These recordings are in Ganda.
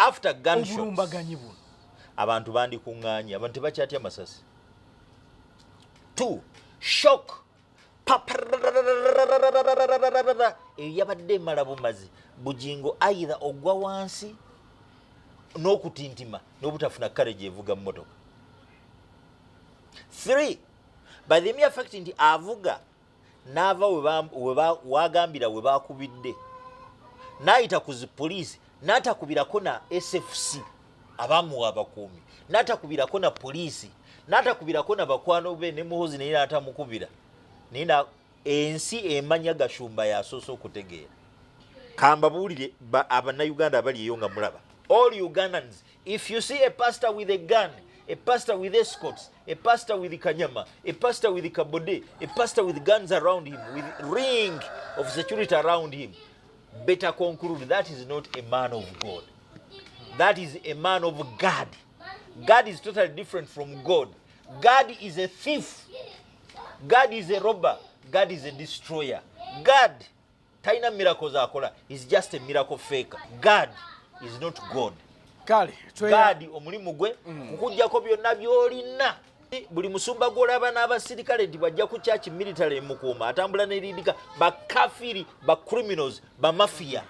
After gunshots, Obulumbaganyi buno. Abantu bandikuŋŋaanye, abantu tebakyatya masasi. Two, shock. Eyo yabadde emala bumazi. Bugingo either ogwa wansi n'okutintima n'obutafuna courage evuga mmotoka. Three, by the mere fact nti avuga n'ava wagambira we bakubidde, n'ayita ku zi poliisi, n'atakubirako na SFC abamuwa abakuumi, n'atakubirako na poliisi, n'atakubirako na bakwano be ne Muhozi, naye n'atamukubira, naye ensi emanya Gashumba yasoose okutegeera. Kambabuulire, Abannayuganda abali eyo nga mulaba, all Ugandans, if you see a pastor with a gun, a pastor with escorts, a pastor with kanyama, a pastor with kabode, a pastor with guns around him, with ring of security around him, better conclude that is not a man of God. That is a man of God. God is totally different from God. God is a thief. God is a robber. God is a destroyer. God talina miracles akola, is just a miracle faker. God is not God. Kale. God omulimu gwe kukugjako byonna by'olina. Buli musumba gw'olaba n'abasirikale nti bwajja ku church, military emukuuma, atambula neridika, bakafiri, bacriminals, bamafiya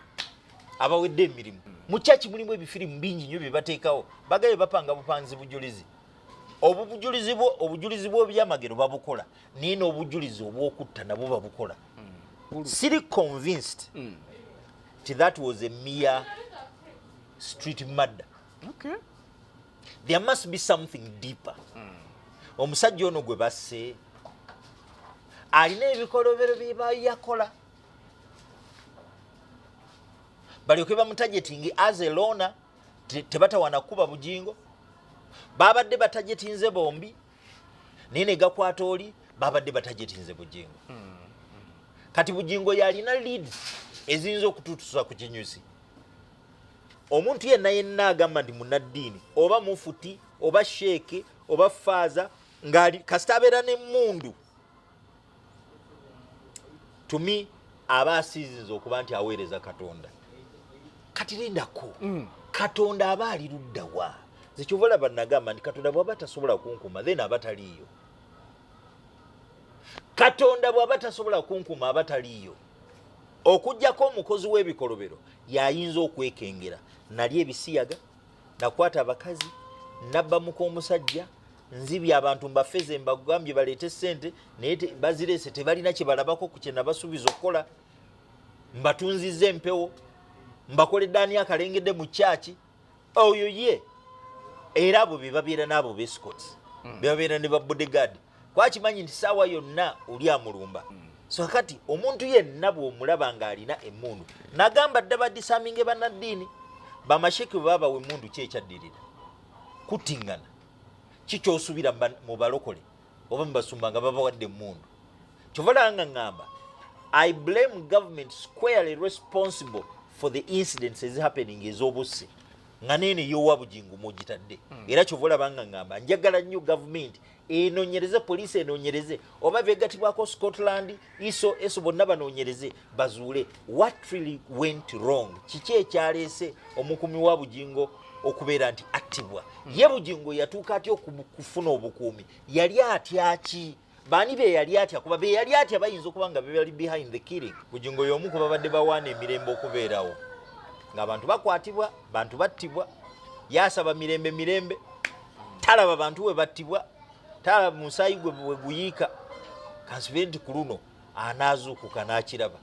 abawedde emirimu. Mu church mulimu ebifirimu bingi nnyo bye bateekawo. Bagaye bapanga bupanzi bujulizi. Obwo bujulizi bwo, obujulizi bw'ebyamagero babukola, naye n'obujulizi obw'okutta nabwo babukola. Siri convinced nti that was a mere street murder. There must be something deeper. Omusajja ono gwe basse alina ebikolobero bye bayakola, balyoke bamutargetinge as a loner. Tebatawana kuba Bugingo, babadde batargetinze bombi, naye ne gakwata oli. Babadde batargetinze Bugingo. Kati Bugingo yalina leads eziyinza okututusa ku kinyusi. Omuntu yenna yenna agamba nti munaddiini, oba mufuti, oba sheeke, oba faaza, ngaali kasita abeera n'emmundu, tumi aba asiizinza okuba nti aweereza Katonda. Kati lindako. Katonda aba ali luddawa? Nze kyova olaba nagamba nti Katonda bw'aba tasobola kunkuma, then aba taliiyo. Katonda bw'aba tasobola kunkuma, aba taliiyo. Okugjako omukozi w'ebikolobero yayinza okwekengera. Nali ebisiyaga, nakwata abakazi, nabba muka omusajja, nzibye abantu, mbafeze, mbagambye baleete sente, naye bazireese, tebalina kye balabako ku kye nabasuubiza okukola, mbatunzizza empewo, mbakoledde ani akalengedde mu kyaki. Oyo ye era abo be babeera n'abo bescots, be babeera ne ba bodyguard, kwakimanyi nti saawa yonna oli amulumba. So kati omuntu yenna bw'omulaba ng'alina emmundu, nagamba dda badisarminge bannaddiini. Bamasheke bwe babawa emmundu, ki ekyaddirira? Kuttiŋŋana. Kikyosuubira mu balokole oba mu basumba nga babawadde emmundu? Kyova olaba nga ŋŋamba I blame government, squarely responsible for the incidents ezi happening ez'obusse, nga neeno eyowa Bugingo mwogitadde. Era kyova olaba nga ŋŋamba njagala nnyo gavumenti enoonyereze, poliisi enoonyereze, oba begatibwako Scotland, ISO, ESO, bonna banoonyereze bazuule what really went wrong. Kiki ekyaleese omukuumi wa Bugingo okubeera nti attibwa? Ye Bugingo yatuuka atya okufuna obukuumi? Yali atyaki? Baani be yali atya? Kuba be yali atya bayinza okuba nga bebali behind the killing. Bugingo y'omu ku babadde bawaana emirembe okubeerawo, ng'abantu bakwatibwa, bantu battibwa, yasaba mirembe, mirembe. Talaba bantu we battibwa, talaba musaayi gwe bwe guyiika. Kansubire nti ku luno anaazuukuka n'akiraba.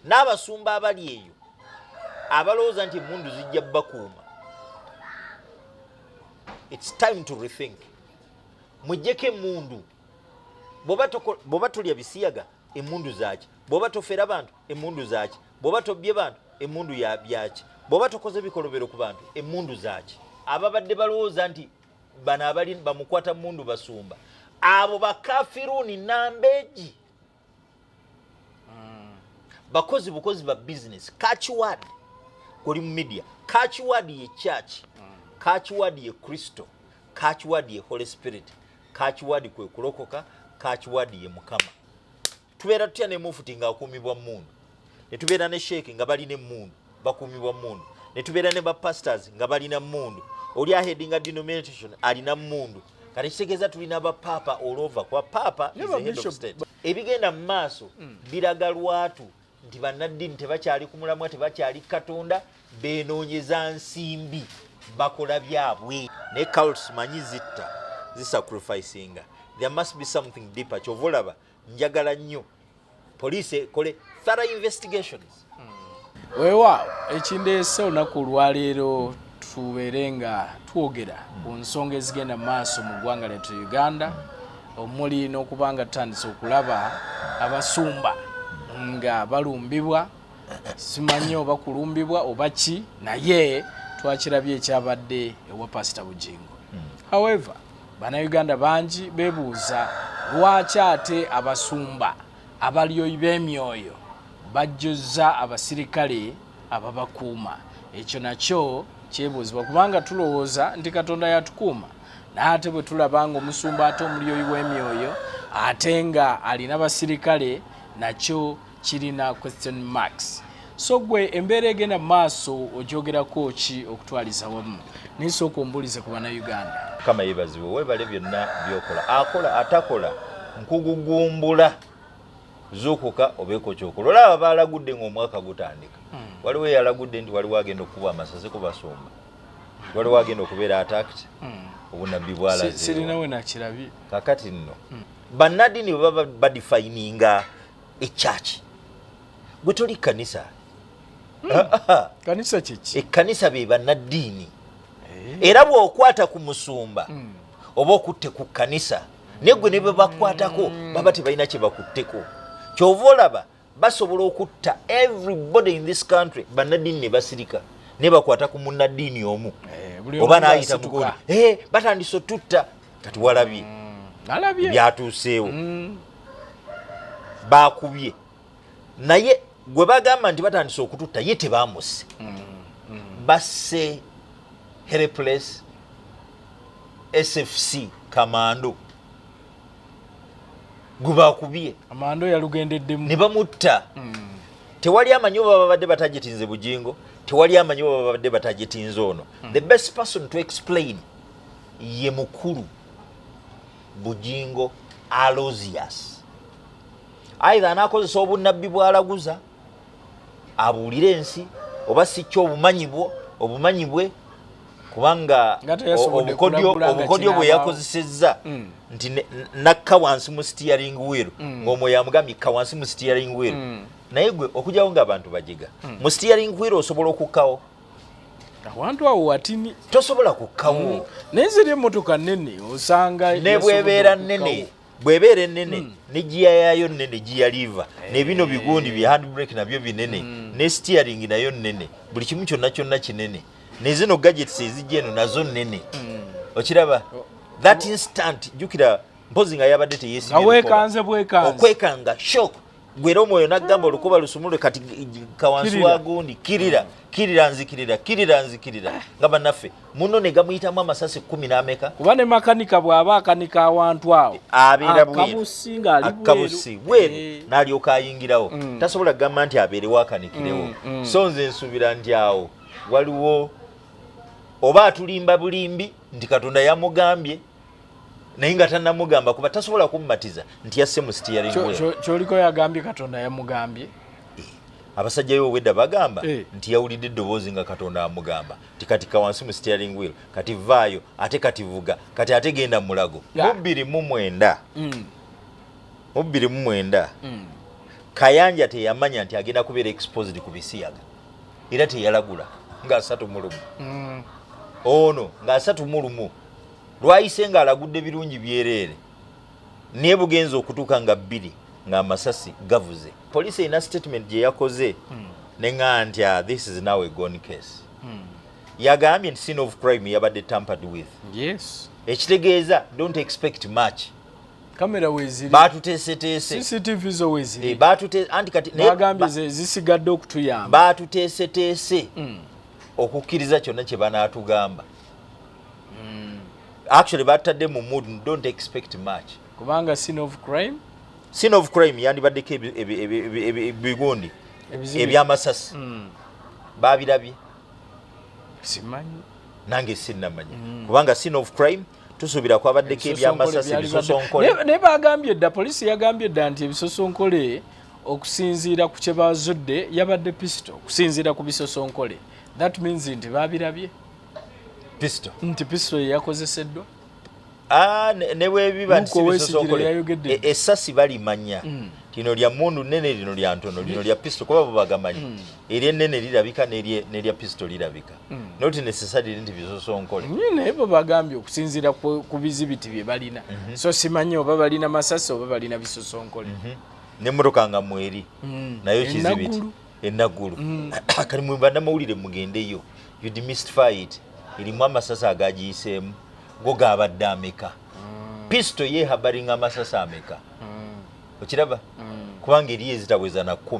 N'abasumba abali eyo abalowooza nti emundu zijja bakuuma, it's time to rethink. Mujjeko emundu. Bw'oba tolya bisiyaga, emundu zaaki? Bw'oba tofera bantu, emundu zaaki? Bw'oba tobbye bantu, emundu ya byaki? Bw'oba tokoze bikolobero ku bantu, emundu zaaki? Ababadde balowooza nti bano abali bamukwata mundu basumba, abo bakafiruni nambeegi, bakozi bukozi ba business. Catchword kuli mu media, catchword ye church, catchword ye Kristo, catchword ye Holy Spirit, catchword kwe kulokoka, catchword ye Mukama. Tubeera tutya ne mufuti ng'akuumibwa mundu, ne tubeera ne sheeke nga balina emmundu bakuumibwa mundu, Ne tubeera ne bapastors nga balina mundu. Oli aheadinga denomination alina mundu. Kati kitegeeza tulina bapaapa all over, kuba paapa Ne is the head of babishop state. Ebigenda mu maaso biraga lwatu nti bannaddiini tebakyali ku mulamwa, tebakyali Katonda, benoonyeza nsimbi, bakola byabwe. Naye cults manyi zitta, zisacrificinga. There must be something deeper. Kyova olaba njagala nnyo poliisi ekole thorough investigations. Weewaawo, ekindeese olunaku olwaleero tubeere nga twogera ku nsonga ezigenda mu maaso mu ggwanga lyattu Uganda, omuli n'okuba nga tutandise okulaba abasumba nga balumbibwa. Simanyi oba kulumbibwa oba ki, naye twakirabye ekyabadde ewa Pasita Bugingo. However, Bannayuganda bangi beebuuza lwaki ate abasumba abalyoyi b'emyoyo bajjuzza abasirikale ababakuuma. Ekyo nakyo kyebuuzibwa, kubanga tulowooza nti Katonda yatukuuma, naye ate bwe tulaba nga omusumba ate omulyoyi w'emyoyo ate nga alina basirikale, nakyo kirina question marks. So gwe embeera egenda mu maaso ogyogerako ki okutwaliza wamu? Naye sooka ombuulize ku Bannayuganda. Mukama yeebazibwe. Weebale byonna byokola. Akola atakola, nkugugumbula, zuukuka obeeko kyokola. Olaba balagudde ng'omwaka gutandika. Waliwo eyalagudde nti waliwo agenda okukuba amasasi ku basumba, waliwo agenda okubeera attacked. Obunabbi bwalaze. Sirinawe nakirabye. Kakati nno bannaddiini bwe baba badefininga ekyaki, gwe toli kanisa. Kanisa kyeki? Ekkanisa be bannaddiini. Era bw'okwata ku musumba oba okutte ku kkanisa, naye gwe ne bwe bakwatako baba tebalina kye bakutteko. Kyova olaba basobola okutta everybody in this country, bannaddiini ne basirika, ne bakwata ku munnaddiini omu Buli oba omu n'ayita ng'asituka. mugundi. Batandise otutta. Kati walabye Alabye. byatuuseewo. Bakubye, naye gwe bagamba nti batandise okututta ye tebamusse. Basse helpless SFC kamando gwe bakubye. Amando yalugendeddemu. Ne bamutta. Tewali amanyi oba babadde batagitinze Bugingo, tewali amanyi oba babadde batagitinze ono. The best person to explain ye mukulu Bugingo Alozius. Either anaakozesa obunnabbi bw'alaguza abuulire ensi, oba si kyo obumanyi bwo, obumanyi bwe, kubanga Nga teyasobodde kulagula nga obukodyo bwe kinaabaawo. yakozesezza nti nakka wansi mu steering wheel, ng'omwoyo amugambye kka wansi mu steering wheel. Naye gwe okujyawo ng'abantu bajiga mu steering wheel, osobola okukkawo? Awantu awo watini. Tosobola kukkawo. Naye ziri emmotoka nnene, osanga Ne yasobodde bwebeera okukkawo. nnene, bwebeera ennene ne giya yaayo nnene, giya lever ne bino bigundi bya handbrake nabyo binene, ne steering nayo nnene, buli kimu kyonna kyonna kinene, ne zino gadgets ezijja eno nazo nnene. Okiraba that instant, jjukira mpozi nga yabadde Nga teyeesibye weekanze bwekanze. Okwekanga shock gwera omwoyo nagamba olukoba lusumulwe kati kawansi Kirira. wa gundi, kirira, kirira, nzikirira, kirira, nzikirira, nga bannaffe muno ne gamuyitamu amasasi 10 n'ameka. Kuba ne makanika bw'aba akanika awantu awo, Abeera bweru. Akabusi ng'ali bweru. Akabusi bweru. N'alyoka ayingirawo. Tasobola kugamba nti abeerewo akanikirewo. So nze nsuubira nti awo waliwo oba atulimba bulimbi nti Katonda yamugambye, naye nga tannamugamba, kuba tasobola kummatiza nti yasse mu steering wheel. Kyoliko yagambye Katonda yamugambye. Abasajja be obwedda bagamba nti yawulidde eddoboozi nga Katonda amugamba nti kati ka wansi mu steering wheel, kati vaayo, ate kati vuga, kati ate genda Mulago. Mu 2009, mu 2009, Kayanja teyamanya nti agenda kubeera exposed ku bisiyaga, era teyalagula nga 31. Ono nga 31 lwayise ng'alagudde birungi byereere, naye bugenza okutuuka nga 2 ng'amasasi gavuze. Poliisi erina statement gye yakoze neŋŋaa nti, "Ah, this is now a gone case." Yagambye nti scene of crime yabadde tampered with. Ekitegeeza don't expect much. Kamera weeziri. Batuteeseteese. CCTV zo weeziri. Anti kati Bagambye zisigadde okutuyamba. Batuteeseteese okukkiriza kyonna kye banaatugamba. Actually batadde mu mood, don't expect much. Kubanga scene of crime Scene of crime yandibaddeko ebigundi Ebizibu. ebyamasasi. Babirabye. Simanyi. Nange sinnamanya, kubanga scene of crime tusuubira kwabaddeko ebyamasasi, ebisosonkole. Naye bagambye dda, poliisi yagambye dda nti ebisosonkole, okusinziira ku kye bazudde, yabadde pistol. Okusinziira ku bisosonkole, that means nti babirabye. Pistol. Nti pistol yeyakozeseddwa. Ah, ne bwebiba nti Luke Owesigire bisosonkole, yayogedde. Essasi balimanya, lino lya mundu nene, lino lya ntono, lino lya pistol, kuba bo bagamanyi. Eryennene lirabika n'erya pistol lirabika, not necessarily nti bisosonkole. Naye bo bagambye okusinziira ku bizibiti bye balina, so simanyi oba balina masasi oba balina bisosonkole. Nemmotoka nga mweri nayo kizibiti. Enaggulu. Enaggulu. Kali mwe bannamawulire mugendeyo, you demystify it. Erimu amasasi agagiyiseemu, go gabadde ameka? Pistol ye habaringa amasasi ameka? Okiraba, kubanga eriyo ezitaweza na 10,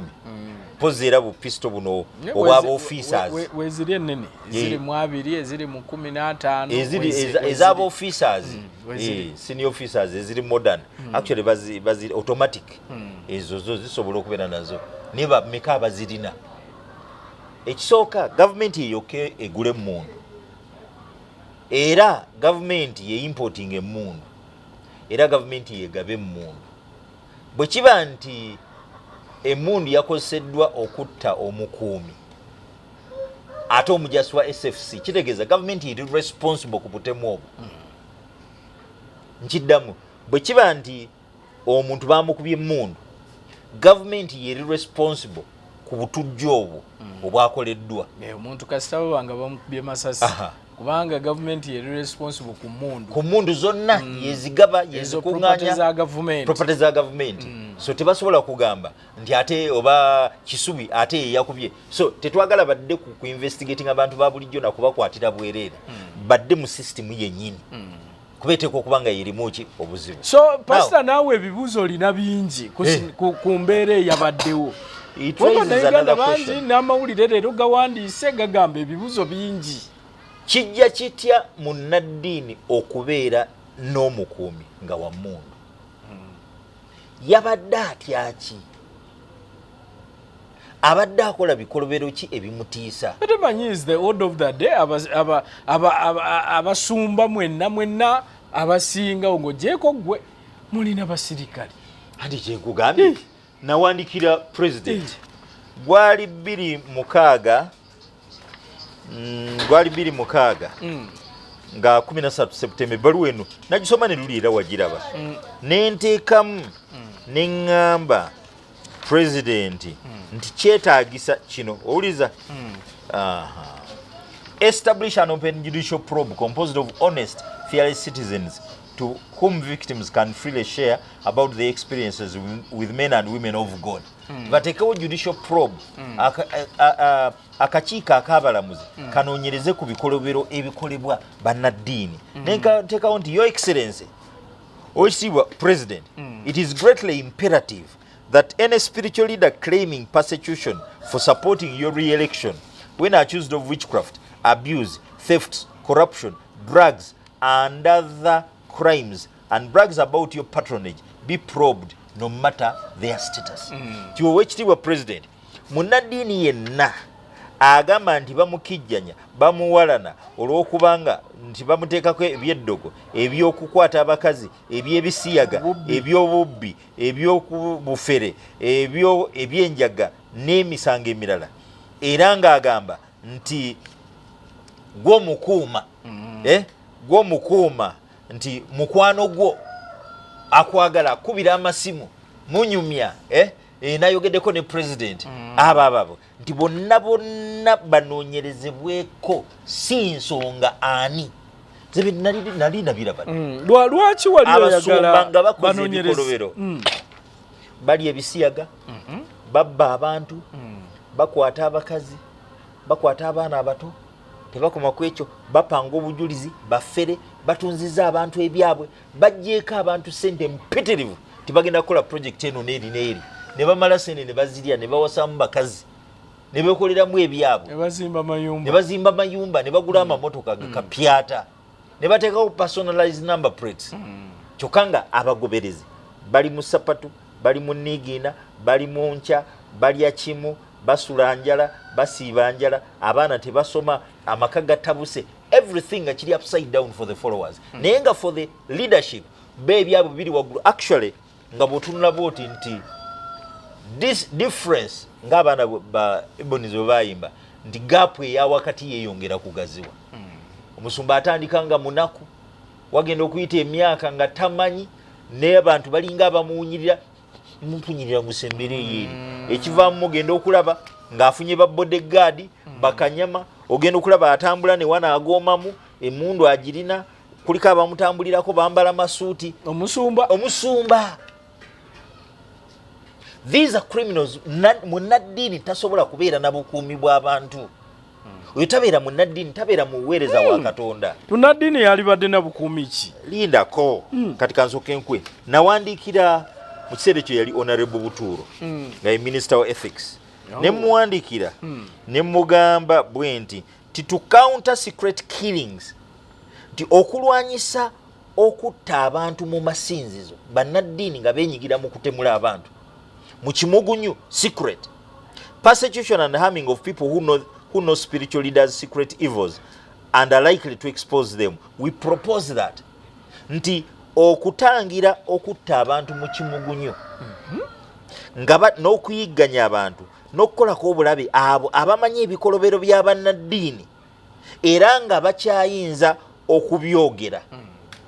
mpozi era bupisto buno obwaba officers. Weziri ennene eziri mu 20, eziri mu 15. Eziri ez'aba officers, Weziri. Senior officers eziri modern, actually bazi automatic, ezo zo zisobola okubeera nazo, naye bameka abazirina? Ekisooka, gavumenti eyokka egula emmundu, era gavumenti ye importing emmundu, era gavumenti yegabe emmundu. Bwe kiba nti emmundu yakozeseddwa okutta omukuumi ate omujasi wa SFC, kitegeeza gavumenti eri responsible ku butemu obwo. Nkiddamu, bwe kiba nti omuntu bamukubye emmundu, gavumenti yeri responsible ku butujju obwo obwakoleddwa. Omuntu kasita baba nga bamukubye masasi, kubanga gavumenti yeri responsible ku mundu. Ku mundu zonna yezigaba, ezo property yezikuŋŋaanya. Za gavumenti. Property za gavumenti. So tebasobola kugamba nti ate oba Kisubi ate yeyakubye. So tetwagala badde ku investigating abantu ba bulijjo nakubakwatira bwereere, badde mu system yennyini, kuba eteekwa okuba nga yerimu ki obuzibu. So pastor, naawe ebibuuzo olina bingi ku mbeera eyabaddewo. It Kuba raises Bannayuganda another bangi question. n'amawulire leero gawandiise gagamba ebibuuzo bingi. Kijja kitya munnaddiini okubeera n'omukuumi nga wa mundu? Yabadde atyaki? Abadde akola bikolobero ki ebimutiisa? Ate manyi is the order of the day. Abasumba mwenna mwenna abasingawo, ng'ogyeko ggwe, mulina basirikale. Anti kyenkugambye, nawandikira president, gwali 26, gwali 26 nga 13 September. Ebbaluwa eno nagisoma ne luli era wagiraba, nenteekamu neŋŋamba pulezidenti nti kyetaagisa kino. Owuliza? Aha. Establish an open judicial probe composed of honest, fearless citizens to whom victims can freely share about their experiences with men and women of God. Bateekewo judicial probe, akakiiko ak'abalamuzi kanoonyereze ku bikolobero ebikolebwa bannaddiini. Nenteekawo nti, Your Excellency, Owekitiibwa President, it is greatly imperative that any spiritual leader claiming persecution for supporting your re-election when accused of witchcraft, abuse, theft, corruption, drugs and other crimes and brags about your patronage be probed, no matter their status. Ti Owekitiibwa President, munnaddiini yenna agamba nti bamukijjanya, bamuwalana olw'okubanga nti bamuteekako ebyeddogo, ebyokukwata abakazi, ebyebisiyaga, Obubbi. ebyobubbi, ebyokubufere, ebyenjaga n'emisango emirala, era ng'agamba nti gwomukuuma, gwomukuuma nti mukwano gwo akwagala, akubira amasimu, munyumya, eh? Nayogeddeko ne president, abo ababo nti bonna bonna banoonyerezebweko, si nsonga ani. Nze nali nabiraba. Lwaki wali Abasumba oyagala nga bakoze banoonyereze? ebikolobero. Bali ebisiyaga, babba abantu, bakwata abakazi, bakwata abaana abato. Tebakoma ku ekyo, bapanga obujulizi, bafere, batunziza abantu ebyabwe, bagyeko abantu sente mpitirivu, tibagenda kukola project eno neeri neeri, ne bamala sente ne bazirya, ne bawasamu bakazi, ne bekoleramu ebyabwe. Ne bazimba Ne mayumba. bazimba mayumba, ne bagula amamotoka gakapyata, ne bateekako personalized number plates, kyokka nga abagoberezi bali mu sapatu, bali mu niigiina, bali mu nkya, balya kimu, basula njala, basiiba njala, abaana tebasoma. Amaka gatabuse, everything nga kiri upside down for the followers, naye nga for the leadership beebyabwe biri waggulu. Actually, nga bw'otunula bwoti nti this difference, ng'abaana ba Ebonies bwe bayimba nti gap eyawakati yeeyongera kugaziwa. Omusumba atandika nga munaku, wagenda okuyita emyaka nga tamanyi, naye abantu balinga abamuwunyirira, mumpunyirira musembere eyo eri ekivaamu. Mugenda okulaba ng'afunye ba bodyguard bakanyama, ogenda okulaba atambula ne wana agoomamu emundu agirina, kuliko abamutambulirako bambala masuuti. Omusumba. Omusumba. These are criminals. Munnaddiini tasobola kubeera na bukuumi bw'abantu. Oyo tabeera munnaddiini, tabeera muweereza wa Katonda. Munnaddiini yalibadde na bukuumi ki? Lindako. Kati kansooke nkwe nawandiikira mu kiseera ekyo yali Honorable Butuuro nga ye Minister wa Ethics. Ne muwandiikira ne mugamba bwe nti to counter secret killings, nti okulwanyisa okutta abantu mu masinzizo, bannaddiini nga beenyigira mu kutemula abantu mu kimugunyu, secret persecution and harming of people who know spiritual leaders' secret evils and are likely to expose them, we propose that nti okutangira okutta abantu mu kimugunyu nga n'okuyigganya abantu n'okukolako obulabe abo abamanyi ebikolobero by'abannaddiini era nga bakyayinza okubyogera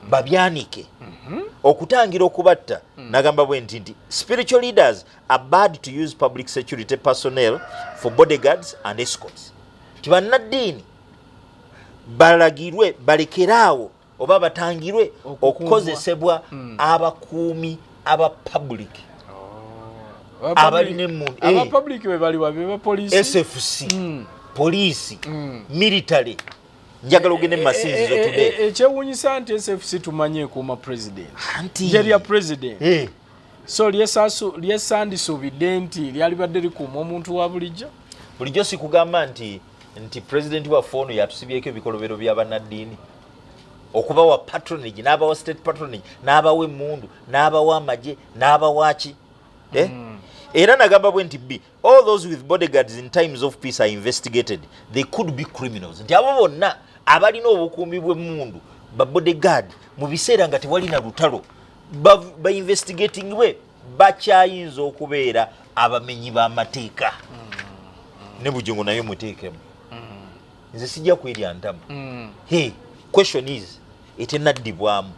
babyanike, okutangira okubatta. Nagamba bwe nti spiritual leaders are barred to use public security personnel for bodyguards and escorts, ti bannaddiini balagirwe balekeraawo oba batangirwe okukuumwa. Okukozesebwa abakuumi aba public abalina emmundu. Aba public be baliwa? Be bapoliisi? SFC, poliisi, military. Njagala ogende mu masinzizo today. Ekyewuunyisa nti SFC tumanye ekuuma president. Anti gye lya president. So lyesandisuubidde nti lyalibadde likuuma omuntu wa bulijjo. Bulijjo sikugamba nti president waffe ono yatusibyeko ebikolobero by'abannaddiini okubawa patronage, n'abawa state patronage, n'abawa emmundu, n'abawa amagye, n'abawa ki, eh? Era nagamba bwe nti b all those with bodyguards in times of peace are investigated, they could be criminals, nti abo bonna abalina obukuumi bw'emmundu, ba bodyguard, mu biseera nga tewali na lutalo, bainvestigatingibwe, bakyayinza okubeera abamenyi b'amateeka. Ne Bugingo naye muteekemu. Nze sijja kwerya ntama. Hey, question is etenaddibwamu,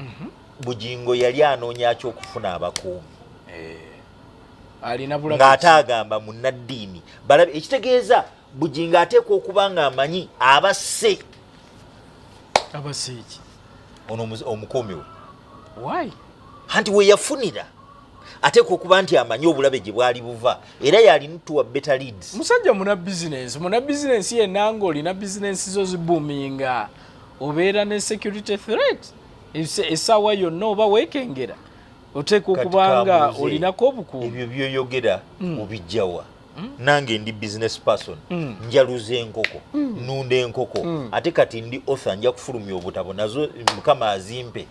Bugingo yali anoonya ki okufuna abakuumi? Alina bulabe? Ng'ate agamba munnaddiini balabe, ekitegeeza Bugingo ateekwa okuba nga amanyi abasse. Abaseeki? Ono omukuumi we. Why? Anti we yafunira ateekwa okuba nti amanyi obulabe gye bwali buva, era yalina tuwa better leads. Musajja muna bizinensi, muna bizinensi yenna ng'olina bizinensi zo ziboominga, obeera ne security threat. Essaawa yonna oba weekengera, oteekwa Kati okuba nga kambuuze, olinako obukuumi. Ebyo byoyogera obijjawa? Nange ndi business person, njaluza enkoko, nunda enkoko, ate kati ndi author, nja kufulumya obutabo, nazo Mukama azimpe.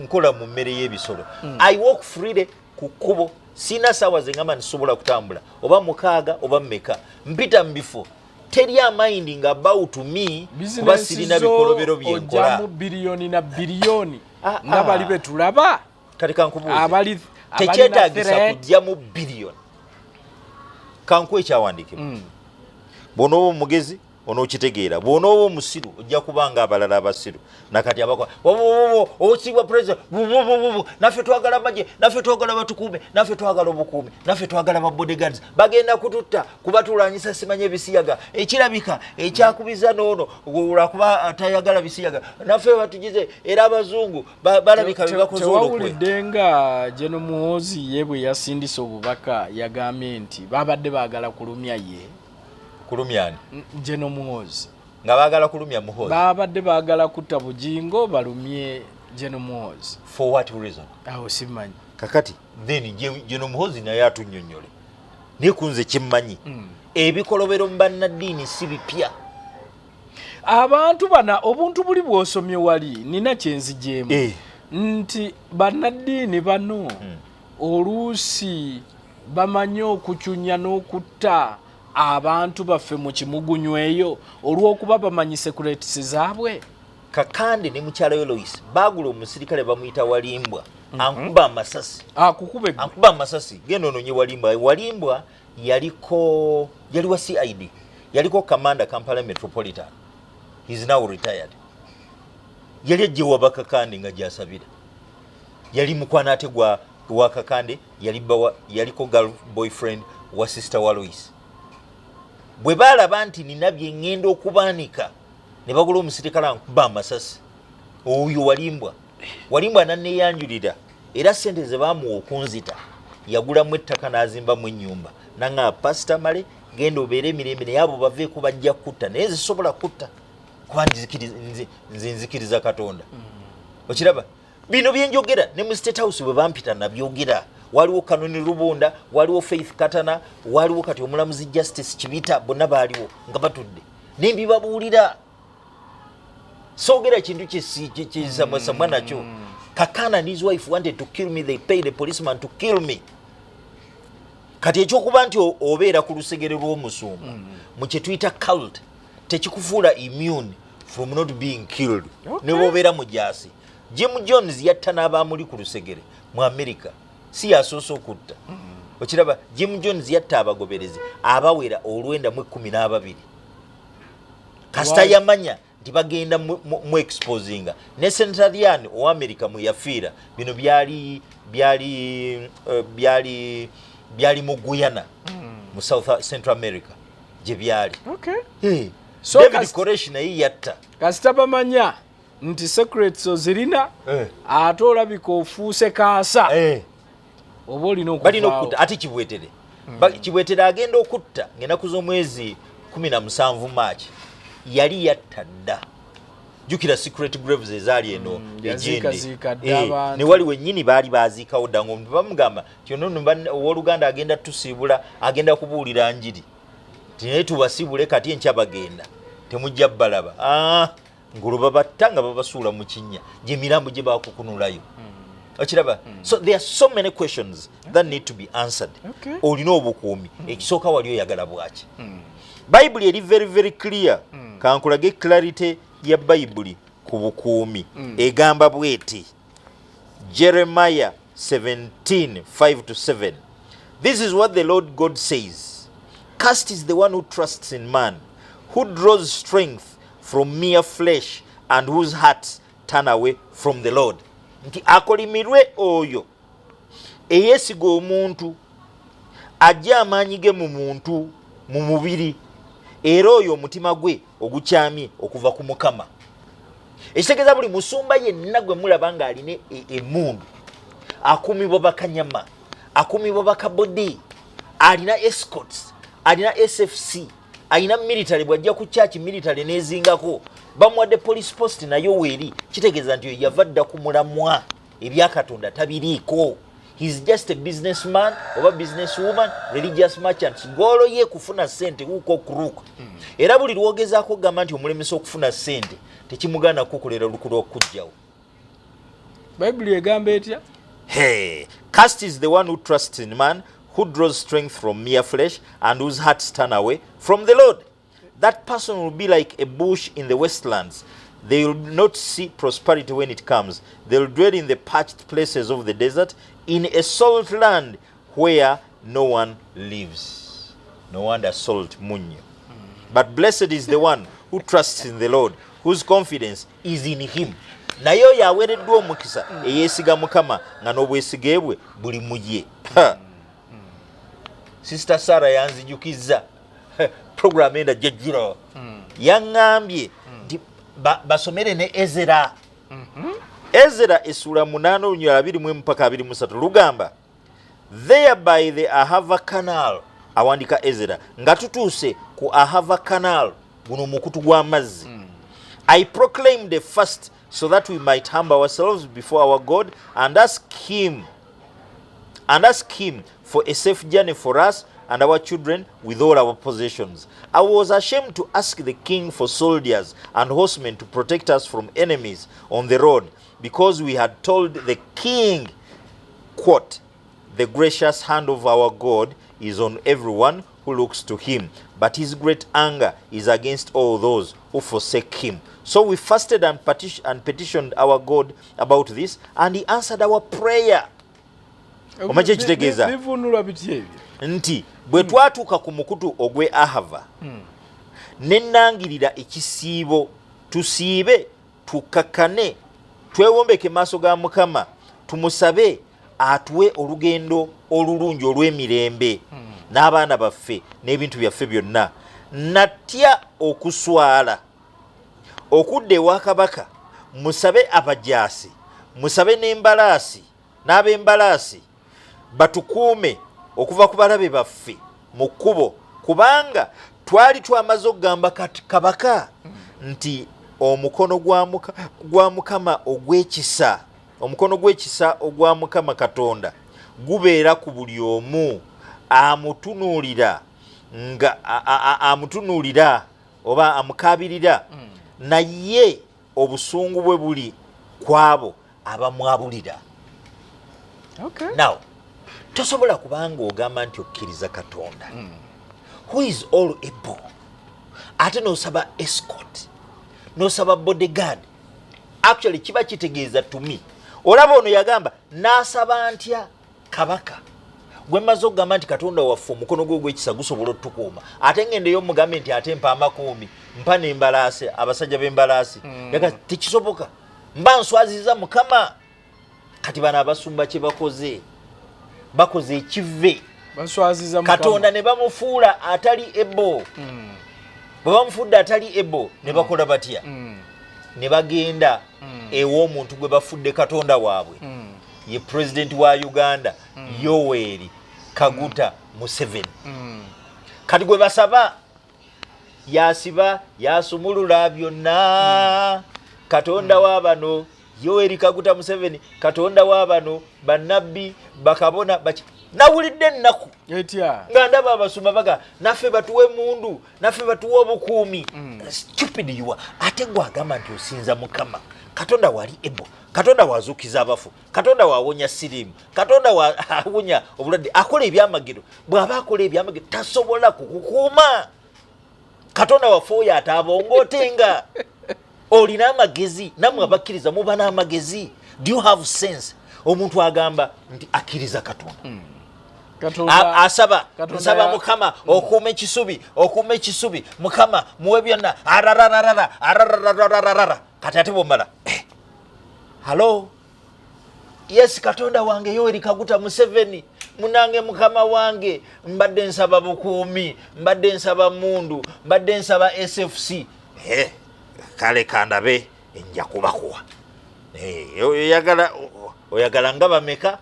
Nkola mu mmere y'ebisolo. I walk freely ku kkubo, siina saawa ze ngamba nsobola kutambula oba 6 oba mmeka, mpita mu bifo, teri aminding about me kuba Bizinensi sirina zo bikolobero byenkola. Ojjamu biliyoni na biliyoni Ah, nga ah. bali betulaba Kati kankubuuze, abalina tekyetagisa threat. kujjamu biliyoni. Kankuwa ekyawandiikibwa. Bw'onooba omugezi onookitegeera, bw'onooba omusiru ojja kuba nga abalala abasiru nakati abakola osiibwa president bububububu. Naffe twagala magye, naffe twagala batukuume, naffe twagala obukuumi, naffe twagala ba bodyguards, bagenda kututta kuba tulwanyisa simanyi ebisiyaga. Ekirabika ekyakubiza noono lwakuba tayagala bisiyaga, naffe batugize. Era abazungu balabika be bakoze olukwe. Tewawulidde nga General Muhoozi ye bwe yasindise obubaka yagambye nti babadde baagala kulumya ye? Kulumyani? General Muhoozi. Nga baagala kulumya Muhoozi? Babadde baagala kutta Bugingo balumye General Muhoozi. For what reason? Awo simanyi. Kakati then General Muhoozi naye atunnyonnyole, naye kunze kyemmanyi, ebikolobero mu bannaddiini si bipya. Abantu bana obuntu buli bw'osomye wali nina kyenzigyemu nti bannaddiini bano oluusi bamanyi okucunya n'okutta. Abantu baffe mu kimugunyu eyo olw'okuba bamanyi secrets zaabwe. Kakande ne mukyala we Lois bagula omusirikale bamuyita Walimbwa, ankuba amasasi. Akukube gwe? Ankuba amasasi. Genda ononye Walimbwa. Walimbwa yaliko, yali wa CID, yaliko commander Kampala Metropolitan. He is now retired. Yali ajjewa Bakakande nga gyasabira. Yali mukwana ate gwa wa Kakande, yali bawa, yaliko girl boyfriend wa sister wa Lois. Bwe baalaba nti nina bye ŋŋenda okubaanika, ne bagula omusirikale ankuba amasasi. Oyo Walimbwa, Walimbwa nanneeyanjulira, era sente ze baamuwa okunzita yagulamu ettaka n'azimbamu ennyumba. Naŋŋamba, "Pasita Male, genda obeere emirembe, naye abo baveeko, bajja kutta." Naye zisobola kutta kuba nze nzikiriza Katonda. Okiraba bino byenjogera ne mu State House bwe bampita nabyogera. Waliwo Kanoni Lubunda, waliwo Faith Katana, waliwo kati omulamuzi Justice Kibita, bonna baaliwo nga batudde nembibabuulira. Soogera kintu kisamwasamwa nakyo. Kakande and his wife wanted to kill me. They paid a policeman to kill me. Kati ekyokuba nti obeera ku lusegere lw'omusumba mu kye tuyita cult tekikufuula immune from not being killed. Ne bwobeera mujaasi, Jim Jones yatta n'abamuli ku lusegere mu America, si yasoose okutta. Okiraba, Jim Jones yatta abagoberezi abawera 912 kasita yamanya nti bagenda mu exposinga. Ne centralian owa America mwe yafiira, bino byali mu Guyana, mu South Central America gye byali. Hey, So David Koresh naye yatta. Kasita bamanya nti secrets ozirina, ate olabika ofuuse kaasa, oba olina balina okuvaawo. okutta. Ate Kibwetere, Kibwetere agenda okutta ng'ennaku z'omwezi 17 March yali yatta dda. Jjukira secret graves ezaali eno egindi. Yaziikaziika dda abantu. Ne wali wennyini baali baziikawo dda, ngaomuntu bamugamba ti ono nno owooluganda agenda tusiibula, agenda kubuulira njiri, ti naye tubasiibule kati enkya bagenda, temujja balaba. Ah, ngolwo babatta nga babasuula mu kinnya, gyemirambo gye bakukunulayo. Okiraba? So there are so many questions that need to be answered. Olina obukuumi, ekisooka wali oyagala bwaki? Bayibuli eri very very clear. Kankulage clarity ya Bayibuli ku bukuumi. Egamba bweti, Jeremiah 17 5 to 7: "This is what the Lord God says: Cursed is the one who trusts in man, who draws strength from mere flesh and whose hearts turn away from the Lord." Nti akolimirwe oyo eyeesiga omuntu, ajja amaanyi ge mu muntu, mu mubiri, era oyo omutima gwe ogukyamye okuva ku Mukama. Ekitegeeza buli musumba yenna gwe mulaba ng'alina emmundu, akuumibwa bakanyama, akuumibwa bakabodi, alina escorts, alina SFC, alina military, bw'ajja ku kyaki military n'ezingako, bamuwadde police post nayo weeri, kitegeeza nti oyo yava dda ku mulamwa, ebyakatonda tabiriiko. He's just a businessman oba business woman, religious merchants. Goal ye kufuna sente hook or crook. Era buli lwogezaako okugamba nti omulemesa okufuna sente, tekimugaana kukolera luku lwokujjawo. Bayibuli egamba etya? Hey, cursed is the one who trusts in man, who draws strength from mere flesh, and whose hearts turn away from the Lord. That person will be like a bush in the wastelands. They will not see prosperity when it comes. They will dwell in the parched places of the desert, in a salt land where no one lives. No wonder salt munyo. But blessed is the one who trusts in the Lord, whose confidence is in him. Naye oyo aweereddwa omukisa eyeesiga Mukama, nga n'obwesige bwe buli mu ye. Ha. Sister Sara yanzijukizza program enda jejjiro, yaŋŋambye nti basomere ne Ezera. Ezera essula 8 olunyiriri 21 mpaka 23 lugamba, "There by the Ahava Canal," awandika Ezera nga tutuuse ku Ahava Canal, guno omukutu gw'amazzi, "I proclaimed a fast so that we might humble ourselves before our God and ask him for a safe journey for us and our children with all our possessions. I was ashamed to ask the king for soldiers and horsemen to protect us from enemies on the road, because we had told the king, quote, 'The gracious hand of our God is on everyone who looks to him, but his great anger is against all those who forsake him. So we fasted and petitioned our God about this, and he answered our prayer. Omanyi kyekitegeeza? Bivunulwa biti ebyo? Nti bwe twatuuka ku mukutu ogw'e Ahava, ne nnangirira ekisiibo, tusiibe, tukakkane, twewombeke maaso ga Mukama, tumusabe atuwe olugendo olulungi olw'emirembe n'abaana baffe n'ebintu byaffe byonna. Natya okuswala okudda ewa kabaka, musabe abajaasi, musabe n'embalaasi n'ab'embalaasi batukuume okuva ku balabe baffe mu kkubo, kubanga twali twamaze okugamba kabaka nti omukono gwa Mukama ogw'ekisa, omukono gw'ekisa ogwa Mukama Katonda gubeera ku buli omu amutunuulira, nga amutunuulira oba amukabirira, naye obusungu bwe buli kwabo abamwabulira. Now tosobola kubanga ogamba nti okkiriza Katonda who is all able, ate nosaba escort, nosaba bodyguard. Actually kiba kitegeeza tumi olaba ono yagamba nasaba ntya kabaka gwe mmaze okugamba nti Katonda waffe omukono gwe ogw'ekisa gusobola otukuuma, ate ngendeyo mugambe nti ate mpa amakuumi, mpa n'embalaasi, abasajja b'embalaasi. Tekisoboka, mba nswaziza Mukama. Kati bano abasumba kye bakoze, bakoze ekive. Baswaziza Katonda ne bamufuula atali ebo. Bwe bamufudde atali ebo, ne bakola batya? Ne bagenda ew'omuntu gwe bafudde Katonda waabwe, ye pulezidenti wa Uganda, Yoweri Kaguta Museveni. Kati gwe basaba yasiba yasumulula byonna. Katonda wa bano Yoweri Kaguta Museveni, Katonda wa bano bannabbi, bakabona baki. Nawulidde ennaku etya nga ndaba abasumba baga naffe batuwe mundu, naffe batuwe obukuumi. Stupid you are. Ate gwagamba nti osinza Mukama Katonda wali ebo, Katonda wazuukiza abafu, Katonda wawonya siriimu, Katonda wawonya obulwadde, akola ebyamagero. Bw'aba akola ebyamagero tasobola kukukuuma? Katonda waffe oyo ataabongootenga. Olina amagezi? Nammwe abakkiriza muba n'amagezi? Do you have sense? Omuntu agamba nti akkiriza Katonda, asaba, nsaba Mukama okuuma ekisubi, okuuma ekisubi, Mukama muwe byonna, ararararara arararararara. Kati ate bwomala, "Hello, yes, Katonda wange Yoweri Kaguta Museveni, munange mukama wange, mbadde nsaba bukuumi, mbadde nsaba mundu, mbadde nsaba SFC." Kale kandabe, nja kubakuwa. Oyagala, oyagala nga bameka?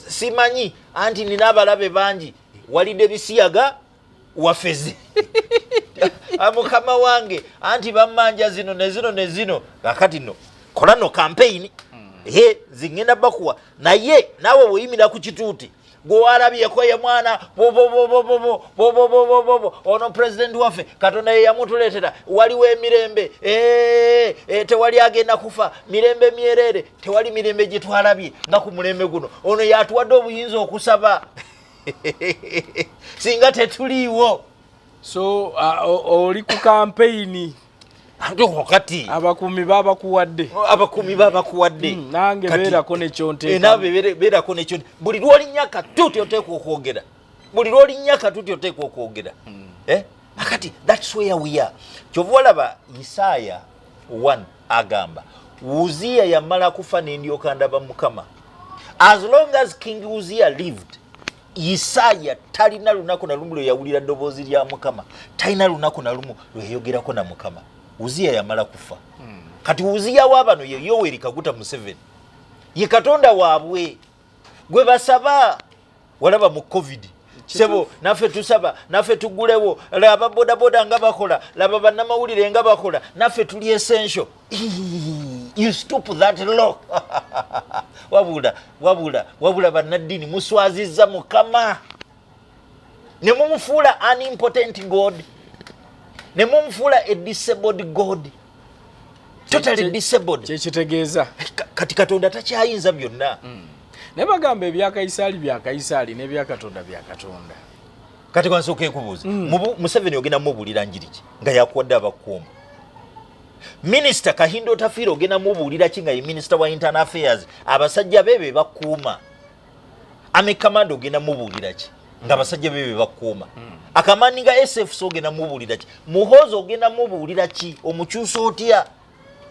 Simanyi, anti nina abalabe bangi. Walidde bisiyaga wafeze. Mukama wange, anti bammanja zino ne zino ne zino. Kakati no kola no campaign, ye zingenda bakuwa, naye naawe bweyimira ku kituuti gwewalabyeko ye mwana bobobobobobobobobobobobo, ono pulezidenti waffe Katonda ye yamutuleetera, waliwo emirembe, tewali agenda kufa, mirembe myerere, tewali mirembe gye twalabye nga ku mulembe guno, ono yatuwadde obuyinza okusaba, singa tetuliiwo. So oli ku kampeyini. Kati abakuumi babakuwadde. Abakuumi babakuwadde. Nange beerako nekyonteeka. Naawe beerako nekyo. Buli lwolinnya katuuti oteekwa okwogera, buli lwolinnya katuuti oteekwa okwogera. Akati that's where we are. Kyova olaba Isaaya 1 agamba, Uziya yamala kufa nendyoka ndaba Mukama. As long as King Uziya lived, Isaaya talina lunaku na lumu lwe yawulira ddoboozi lya Mukama, talina lunaku na lumu lweyayogerako na Mukama. Uziya yamala kufa. Kati Uziya wabano ye Yoweri Kaguta Museveni, ye Katonda waabwe gwe basaba. Walaba mu COVID, sebo naffe tusaba, naffe tugulewo, laba bodaboda nga bakola, laba bannamawulire nga bakola, naffe tuli essential. You stoop that low. Wabula wabula wabula bannaddiini muswazizza Mukama ne mumufuula an impotent God, ne mumufuula a disabled God, totally disabled. Kyekitegeeza. Kati Katonda takyayinza byonna. Naye bagamba ebya Kayisaali bya Kayisaali n'ebya Katonda bya Katonda. Kati kwansooka ekubuuza, Museveni ogenda mubuulira njiri ki nga yakuwadde abakuuma? Minisita Kahinda Otafiire ogenda mubuulira ki nga ye minisita wa internal affairs, abasajja be be bakuuma? Army commander ogenda mubuulira ki nga abasajja be be bakuuma? Akamani nga SFC ogenda mubuulira ki? Muhoozi ogenda mubuulira ki? Omukyusa otya?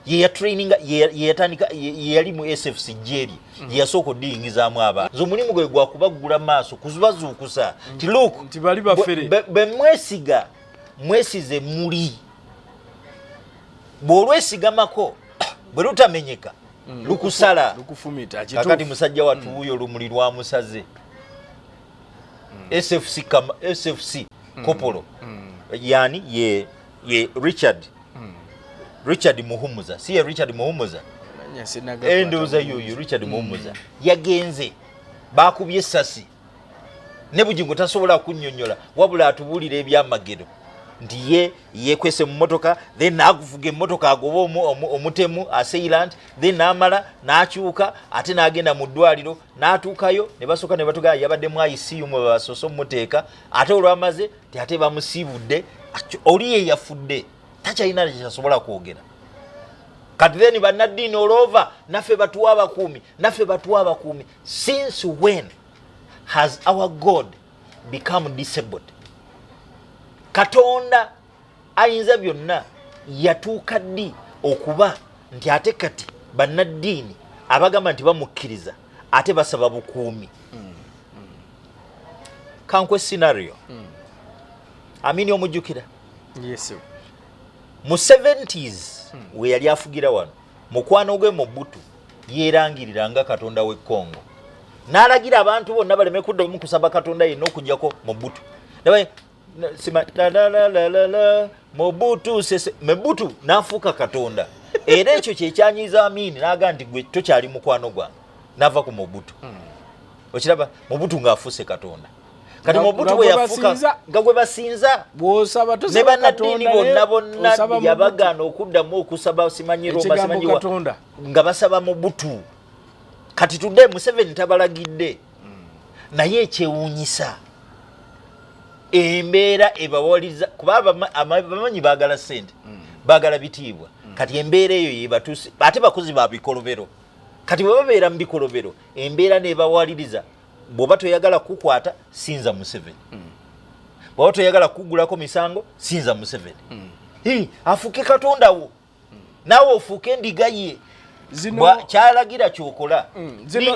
Ye yatraininga, ye yatandika, ye yali mu SFC jerye, ye yasooka odiyingizaamu abaana. Nze omulimu gwe gwakubaggula maaso, kubazuukusa ti look, Nti bali bafere. Be mwesiga, mwesize muli bw'olwesigamako bwe lutamenyeka lukusala. Lukufumita. Kakati kituufu. Musajja wattu wuuyo olumuli lwamusaze. SFC, SFC kopolo yani ye Richard Muhumuza, si ye Richard Muhumuza? Manya sinagakwata Endowooza bulungi. yoyo Richard Muhumuza yagenze, bakubye essasi ne Bugingo tasobola kunnyonnyola, wabula atubuulira ebyamagero nti ye yekwese mu motoka, then naguvuga emmotoka agoba omutemu assailant, then n'amala n'akyuka ate n'agenda mu ddwaliro, n'atuukayo ne basooka ne batugamba yabadde mu ICU mwe basoose omuteeka, ate olwamaze ti ate bamusiibudde. Oli ye yafudde takyalina kyasobola kwogera. Kati then bannaddiini olova naffe batuwa abakuumi, naffe batuwa abakuumi. Since when has our God become disabled? Katonda ayinza byonna yatuuka ddi okuba nti ate kati bannaddiini abagamba nti bamukkiriza ate basaba bukuumi? Kankwe scenario. Amini omujjukira? Yes. Mu 70s we yali afugira wano, mukwano gwe Mobutu yeerangirira nga katonda w'e Congo, n'alagira abantu bonna baleme kuddamu kusaba katonda yenna okugjako Mobutu. Sima la la la la la la Mobutu Sese Mobutu, n'afuuka katonda. Era ekyo kyekyanyiiza Amini, n'agaa nti gwe tokyali mukwano gwange, n'ava ku Mobutu. Okiraba Mobutu ng'afuuse katonda. Kati Mobutu nga bwe gwe yafuuka basinza. Nga gwe basinza. Bw'osaba Ne tosaba bannaddiini Katonda, bonna naye bonna osaba Mobutu. yabagaana okuddamu okusaba simanyi Roma, Ekigambo simanyi wa- Katonda. Nga basaba Mobutu. Kati tudde Museveni tabalagidde, naye ekyewuunyisa embeera ebawaliza kuba abamanyi baagala sente, baagala bitiibwa. Kati embeera eyo yebatuuse, ate bakozi ba bikolobero. Kati bwe babeera mu bikolobero, embeera nebawaliriza, bw'oba toyagala kukwata sinza Museveni, bw'oba toyagala kugulako misango sinza Museveni. Hi, afuuke katonda wo, naawe ofuuke endiga ye. Kyalagira kyokola.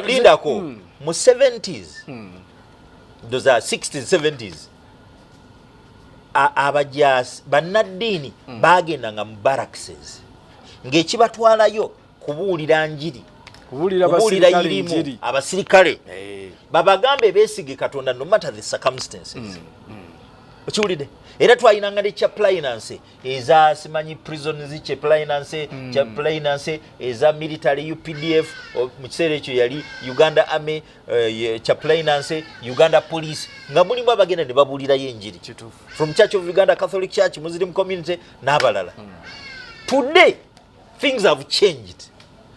Lindako. Mu 70s, ndoza 60s, 70s, abajaasi bannaddiini bagendanga mu barrackses ng'ekibatwalayo kubuulira njiri, kubuulira kubuulira basirikale irimu njiri. Abasirikale babagambe beesige Katonda no matter the circumstances. Okiwulidde? Era twalinanga ne chaplaincy eza simanyi prisons chaplaincy, chaplaincy eza military UPDF, mu kiseera ekyo yali Uganda Army, chaplaincy Uganda Police, nga mulimu abagenda ne babuulirayo enjiri from Church of Uganda, Catholic Church, Muslim community n'abalala. Today things have changed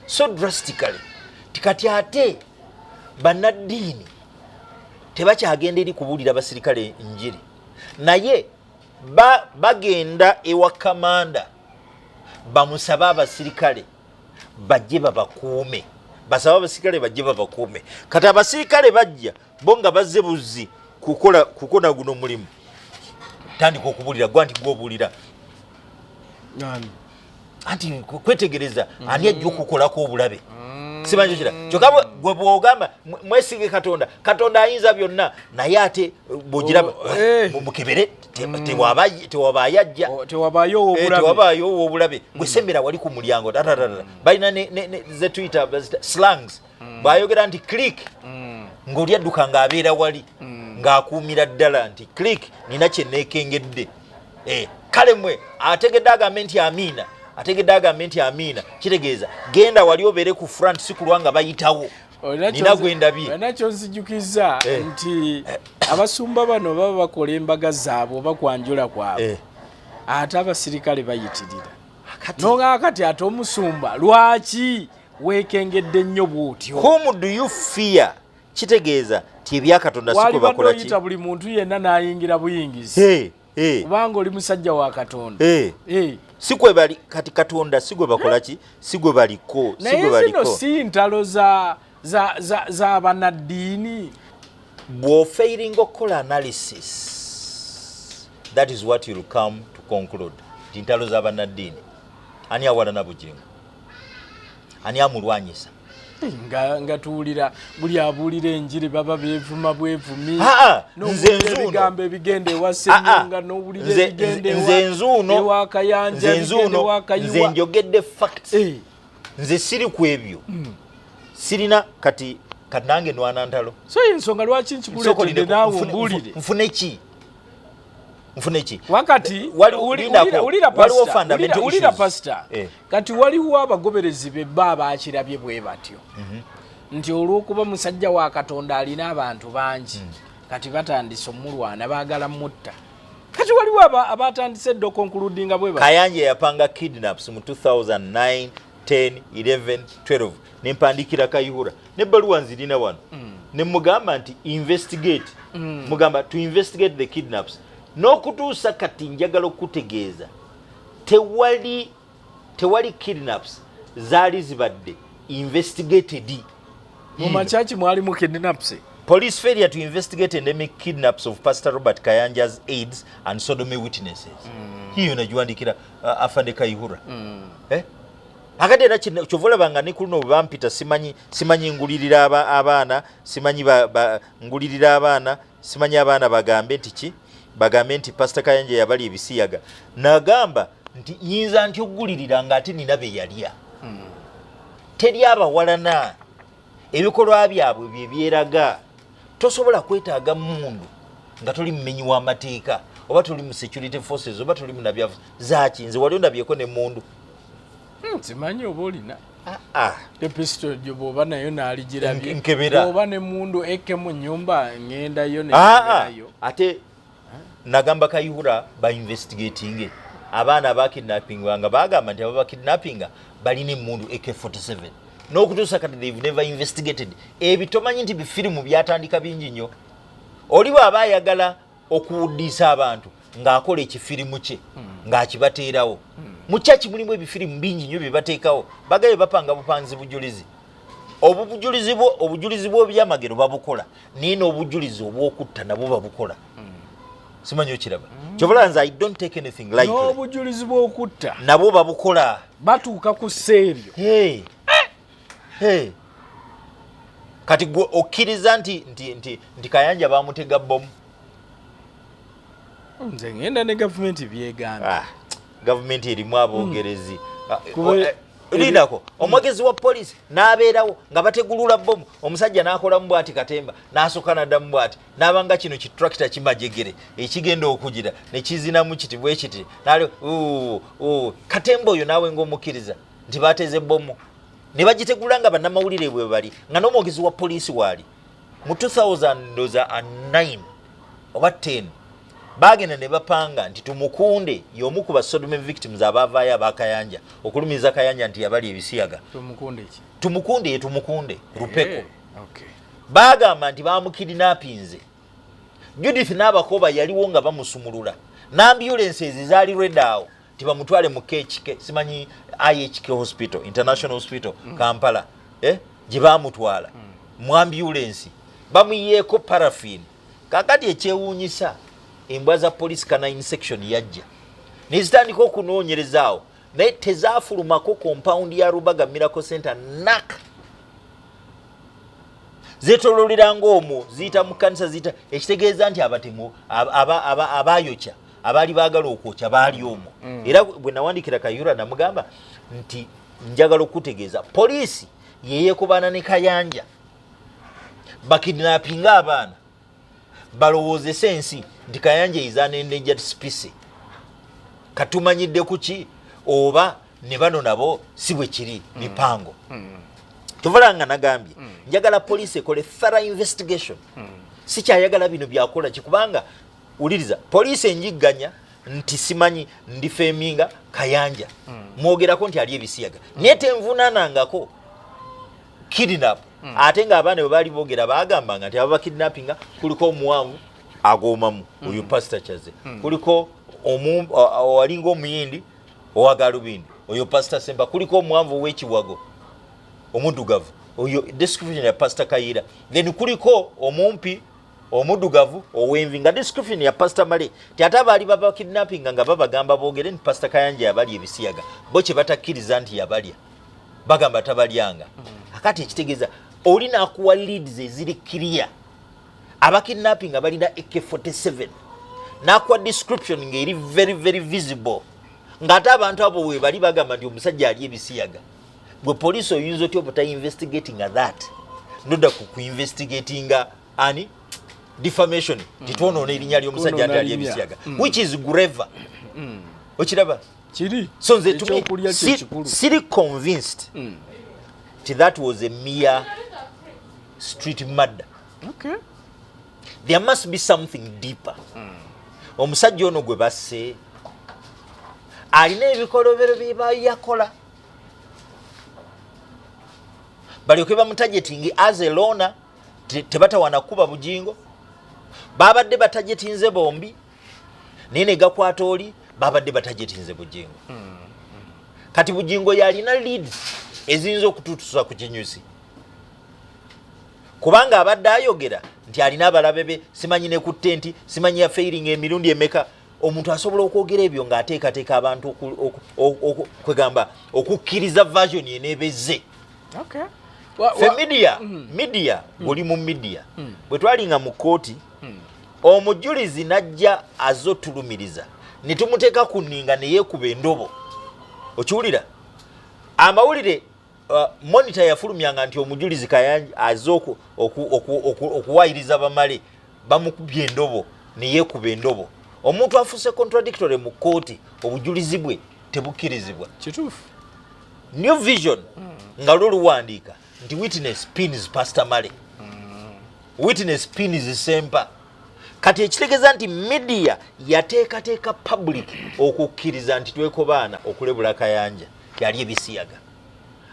so drastically tikati ate bannaddiini tebakyagenda eri kubuulira basirikale njiri, naye bagenda ewa kamanda bamusabe abasirikale bajje babakuume, basabe abasirikale bajje babakuume. Kati abasirikale bajja bo nga bazze buzzi kukola kukona guno mulimu, tandika okubuulira gwa nti gwobuulira. Ani? Anti kwetegereza ani ajja okukolako obulabe, simanyi kira kyokka gwe bwogamba mwesige Katonda, Katonda ayinza byonna, naye ate bwogiraba Oh, eh. mukebere tewabaayo ajja. Oh, tewabaayo owobulabe. Tewabaayo owobulabe. Gwe sembera wali ku mulyango tatatata. Balina ze tuyita bazita slangs. Bwayogera nti click, ng'oli adduka ng'abeera wali ng'akuumira ddala nti click, nina kye neekengedde. Kale mwe ategedde agambe nti amiina, ategedde agambe nti amiina, kitegeeza genda wali obeere ku front, si kulwa nga bayitawo. Nina gwe ndabye. Olina kyonzijukiza nti abasumba bano baba bakola embaga zaabwe oba kwanjula kwabwe, ate abasirikale bayitirira. Kati Nogaa kati ate omusumba lwaki weekengedde nnyo bw'otyo? Whom do you fear? Kitegeeza ti ebyakatonda sikwe Walibadde bakola ki. oyita buli muntu yenna n'ayingira buyingizi, kubanga oli musajja wa Katonda. Si kwe bali kati. Katonda si gwe bakola ki, si gwe baliko, si Naye gwe zino baliko. si ntalo za bannaddiini? Bw'ofairinga okukola analysis, that is what you'll come to conclude, nti ntalo z'abannaddiini. Ani awalana Bugingo? Ani amulwanyisa? Nga tuwulira buli abuulira enjiri baba beevuma bwevumi. Aa, nze N'owulira nzuuno. ebigambo ebigenda ewa Ah, ah. Senyonga, n'owulira ebigenda Nze nzuuno. ewa Kayanja, Nze ebigenda nzuuno. ewa Nze Kayiwa. njogedde facts. Nze siri ku ebyo, sirina. Kati nange nwana ntalo. So ensonga lwaki nkikuleetedde, naawe ombuulire. Nfune ki? Nfune ki? Wakati Lindako. wulira Waliwo pastor, fundamental wulira issues. pastor. Kati waliwo abagoberezi be ba abakirabye bwe batyo nti olw'okuba musajja wa Katonda alina abantu bangi, kati batandise omulwana, baagala mutta. Kati waliwo abatandise edda okonkuludinga bwe batyo. Kayanja yapanga kidnaps mu 2009, 10, 11, 12. Nempandikira Kayihura nebbaluwa nzirina wano, nemugamba nti investigate, mugamba to investigate the kidnaps. N'okutuusa kati njagala okutegeeza, tewali kidnaps zaali zibadde investigated. Mu makyaki mwalimu kidnaps? Police failure to investigate endemic kidnaps of Pastor Robert Kayanja's aides and sodomy witnesses. Hiyo nagiwandikira Afande Kayihura. Eh? Akati era kyova olaba nga ne ku luno bwe bampita, simanyi ngulirira abaana, simanyi ngulirira abaana, simanyi abaana bagambe nti ki, bagambe nti Pastor Kayanja yabali ebisiyaga. Nagamba nti nyinza nti okugulirira ng'ate nina be yalya. Teri abawalana, ebikolwa byabwe bye byeraga. Tosobola kwetaaga mundu nga toli mumenyi w'amateeka, oba toli mu security forces, oba toli munabyafu zaki. Nze wali ondabyeko ne mundu? Simanyi oba olina Ah, ah. episito gyo, bw'oba nayo naaligirabye. Nkebera. Bw'oba ne mundu eke mu nyumba, ŋŋendayo Ah, ah. nekeberayo. Ate nagamba Kayihura bainvestigatinge abaana abakidnappingwa nga bagamba nti ababakidnappinga balina emundu AK47. N'okutuusa kati they've never investigated. Ebyo tomanyi nti bifirimu byatandika bingi nnyo. Oli bw'aba ayagala okuwuddisa abantu ng'akola ekifirimu kye ng'akibateerawo. Mu kyaki mulimu ebifirimu bingi nnyo bye bateekawo, bagaye bapanga bupanzi bujulizi. Obujulizi bwo, obujulizi bw'ebyamagero babukola, naye n'obujulizi obwokutta nabwo babukola. Simanyi okiraba. Kyobola nze I don't take anything lightly. N'obujulizi bw'okutta Nabwo babukola. batuuka ku sseeryo. Hey. Hey. Kati gwe okkiriza nti Kayanja bamutega bomu? Nze ngenda ne gavumenti byegambye. Ah, gavumenti erimu abogerezi. Ah, lindako, omwogezi wa poliisi n'abeerawo nga bategulula bomu, omusajja n'akolamu bwati katemba, n'asooka n'addamu bwati, n'abanga kino kitractor kimajegere ekigenda okugira nekizinamu kiti bwe kiti nali katemba oyo. Naawe ng'omukkiriza nti bateze bomu ne bagitegula nga bannamawulire bwe bali, nga n'omwogezi wa poliisi waali mu 2009 oba 10, bagenda ne bapanga nti tumukunde y'omu ku basodomy victims abaavaayo abakayanja okulumiriza Kayanja nti yabali ebisiyaga. Tumukunde ki? Tumukunde ye Tumukunde Rupeko. Okay. Bagamba nti bamukidnappinze. Judith n'Abakoba yaliwo nga bamusumulula n'ambulensi ezizaali redaawo tibamutwale mu KHK, simanyi IHK hospital, International Hospital Kampala, eh? Gye bamutwala mu ambulensi bamuyeeko paraffin. Kakati ekyewuunyisa, embwa za police canine section yajja nezitandika okunoonyerezaawo, naye tezaafulumako compound ya Rubaga Miracle Center nak zetololera omwo, ziyita mu kanisa, ziyita, ekitegeeza nti abatemu abayokya abaali baagala okwokya baali omwo. Era bwe nawandikira Kayihura namugamba nti njagala okutegeeza poliisi yeyekubaana ne Kayanja bakidnappinga abaana, balowoozese ensi nti Kayanja is an endangered species. Katumanyidde kuki oba ne bano nabo si bwe kiri mipango. Tuvala nga nagambye njagala poliisi ekole thorough investigation. Sikyayagala bino byakola ki, kubanga wuliriza, poliisi enjigganya nti simanyi ndifaminga Kayanja, mwogerako nti ali ebisiyaga, naye tenvunaanangako kidnap. Ate ng'abaana bwe baali boogera, bagambanga nti ababakidnappinga kuliko omuwanvu agoomamu, oyo Pastor Kyaze, kuliko owalinga omuyindi owa galubindi, oyo Pastor Sempa, kuliko omuwanvu ow'ekiwago omuddugavu, oyo description ya Pastor Kayira, then kuliko omumpi omuddugavu ow'envi, nga description ya Pastor Male. Ti ate abaali babakidnappinga nga babagamba boogere nti Pastor Kayanja yabalya ebisiyaga, bo kye batakkiriza nti yabalya, bagamba tabalyanga. Akati ekitegeeza oli nakuwa leads eziri clear, abakidnappinga balina AK47, nakuwa description ng'eri very very visible, ng'ate abantu abo we bali bagamba nti omusajja ali ebisiyaga. Gwe poliisi oyinza otya obutainvestigatinga that, nodda ku kuinvestigatinga ani defamation, titwonoona erinnya ly'omusajja nti ali Kwonoona ebisiyaga, which is graver. Okiraba? Kiri So nze to me, ekyokulya kyekikulu. Siri convinced nti that was a mere street murder. There must be something deeper. Omusajja ono gwe basse alina ebikolobero bye bayakola, balyoke bamutargetinge as a loner. Tebatawana kuba Bujingo, babadde batargetinze bombi, naye negakwata oli babadde batargetinze Bujingo. Kati Bujingo yalina leads eziyinza okututusa ku kinyusi, kubanga abadde ayogera nti alina abalabe be, simanyi ne ku tenti, simanyi yafairinga emirundi emeka. Omuntu asobola okwogera ebyo ng'ateekateeka abantu kwegamba okukkiriza version eneebezze. Fe media, media, oli mu media, bwe twalinga mu kooti, omujulizi najja azze otulumiriza ne tumuteeka ku nninga ne yeekuba endobo. Okiwulira? Amawulire Monitor yafulumyanga nti omujulizi Kayanja azze okuwayiriza bamale bamukubye endobo ne yeekuba endobo. Omuntu afuuse contradictory mu kooti, obujulizi bwe tebukkirizibwa. Kituufu. New Vision nga lwo luwandiika nti witness pins Pastor Male, witness pins Sempa. Kati ekitegeeza nti media yateekateeka public okukkiriza nti twekobaana okulebula Kayanja yali ebisiyaga.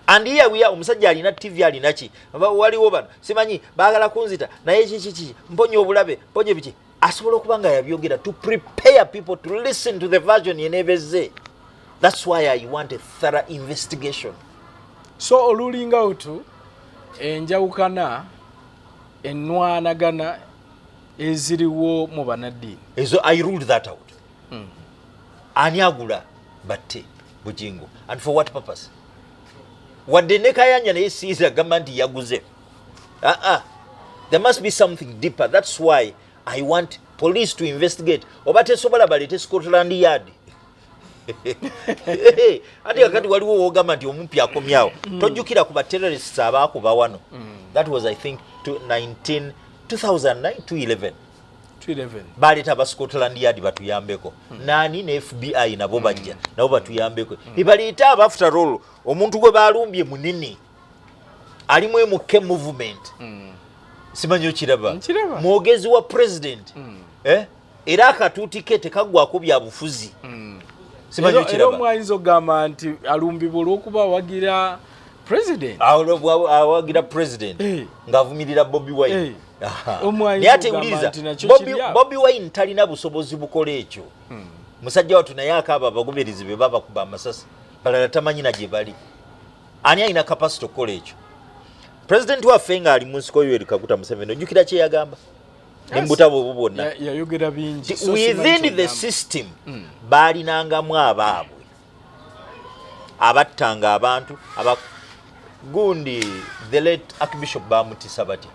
And here we are, omusajja alina TV, alina ki, waliwo bano simanyi baagala kunzita, naye kikiki, mponya obulabe, mponya biki. Asobola okuba nga yabyogera to prepare people to listen to the version yeneebezze. That's why I want a thorough investigation. So olulinga otu enjawukana, ennwanagana eziriwo mu bannaddiini? Ezo I ruled that out. Ani agula batte Bujingo, and for what purpose? Wadde ne Kayanja naye siiza gamba nti yaguze. Uh-uh. There must be something deeper. That's why I want police to investigate. Oba tesobola, baleete Scotland Yard. Ate kakati waliwo wogamba nti omumpi akomyawo. Tojjukira ku baterrorists abaakuba wano? That was, I think, 19 2009, 211. 211. Baleeta aba Scotland Yard batuyambeko, nani ne FBI nabo bajja nabo batuyambeko. Ebaleeta aba, after all, omuntu gwe balumbye munene, alimu MK movement, simanyi okiraba? Nkiraba. Mwogezi wa president, eh? Era akatuuti ke tekaggwako bya bufuzi, simanyi Era okiraba? Omu ayinza okugamba nti alumbibwa olw'okuba awagira president. Awagira president ng'avumirira Bobi Wine. Aha. Omu ayinza Naye ate okugamba wuliriza, nti nakyo kiri awo. Bobi Wine talina busobozi bukola ekyo. Musajja wattu naye akaaba, abagoberezi be babakuba amasasi, balala tamanyi na gye bali. Ani alina capacity okukola ekyo? Pulezidenti waffe ng'ali mu nsiko, Yoweri Kaguta Museveni, ojjukira kye yagamba ne mu butabo obwo bwonna? Yayogera bingi. Nti So simanyi within the ky'ogamba. system baalinangamu abaabwe abattanga abantu aba gundi. The late Archbishop bamutisa batya?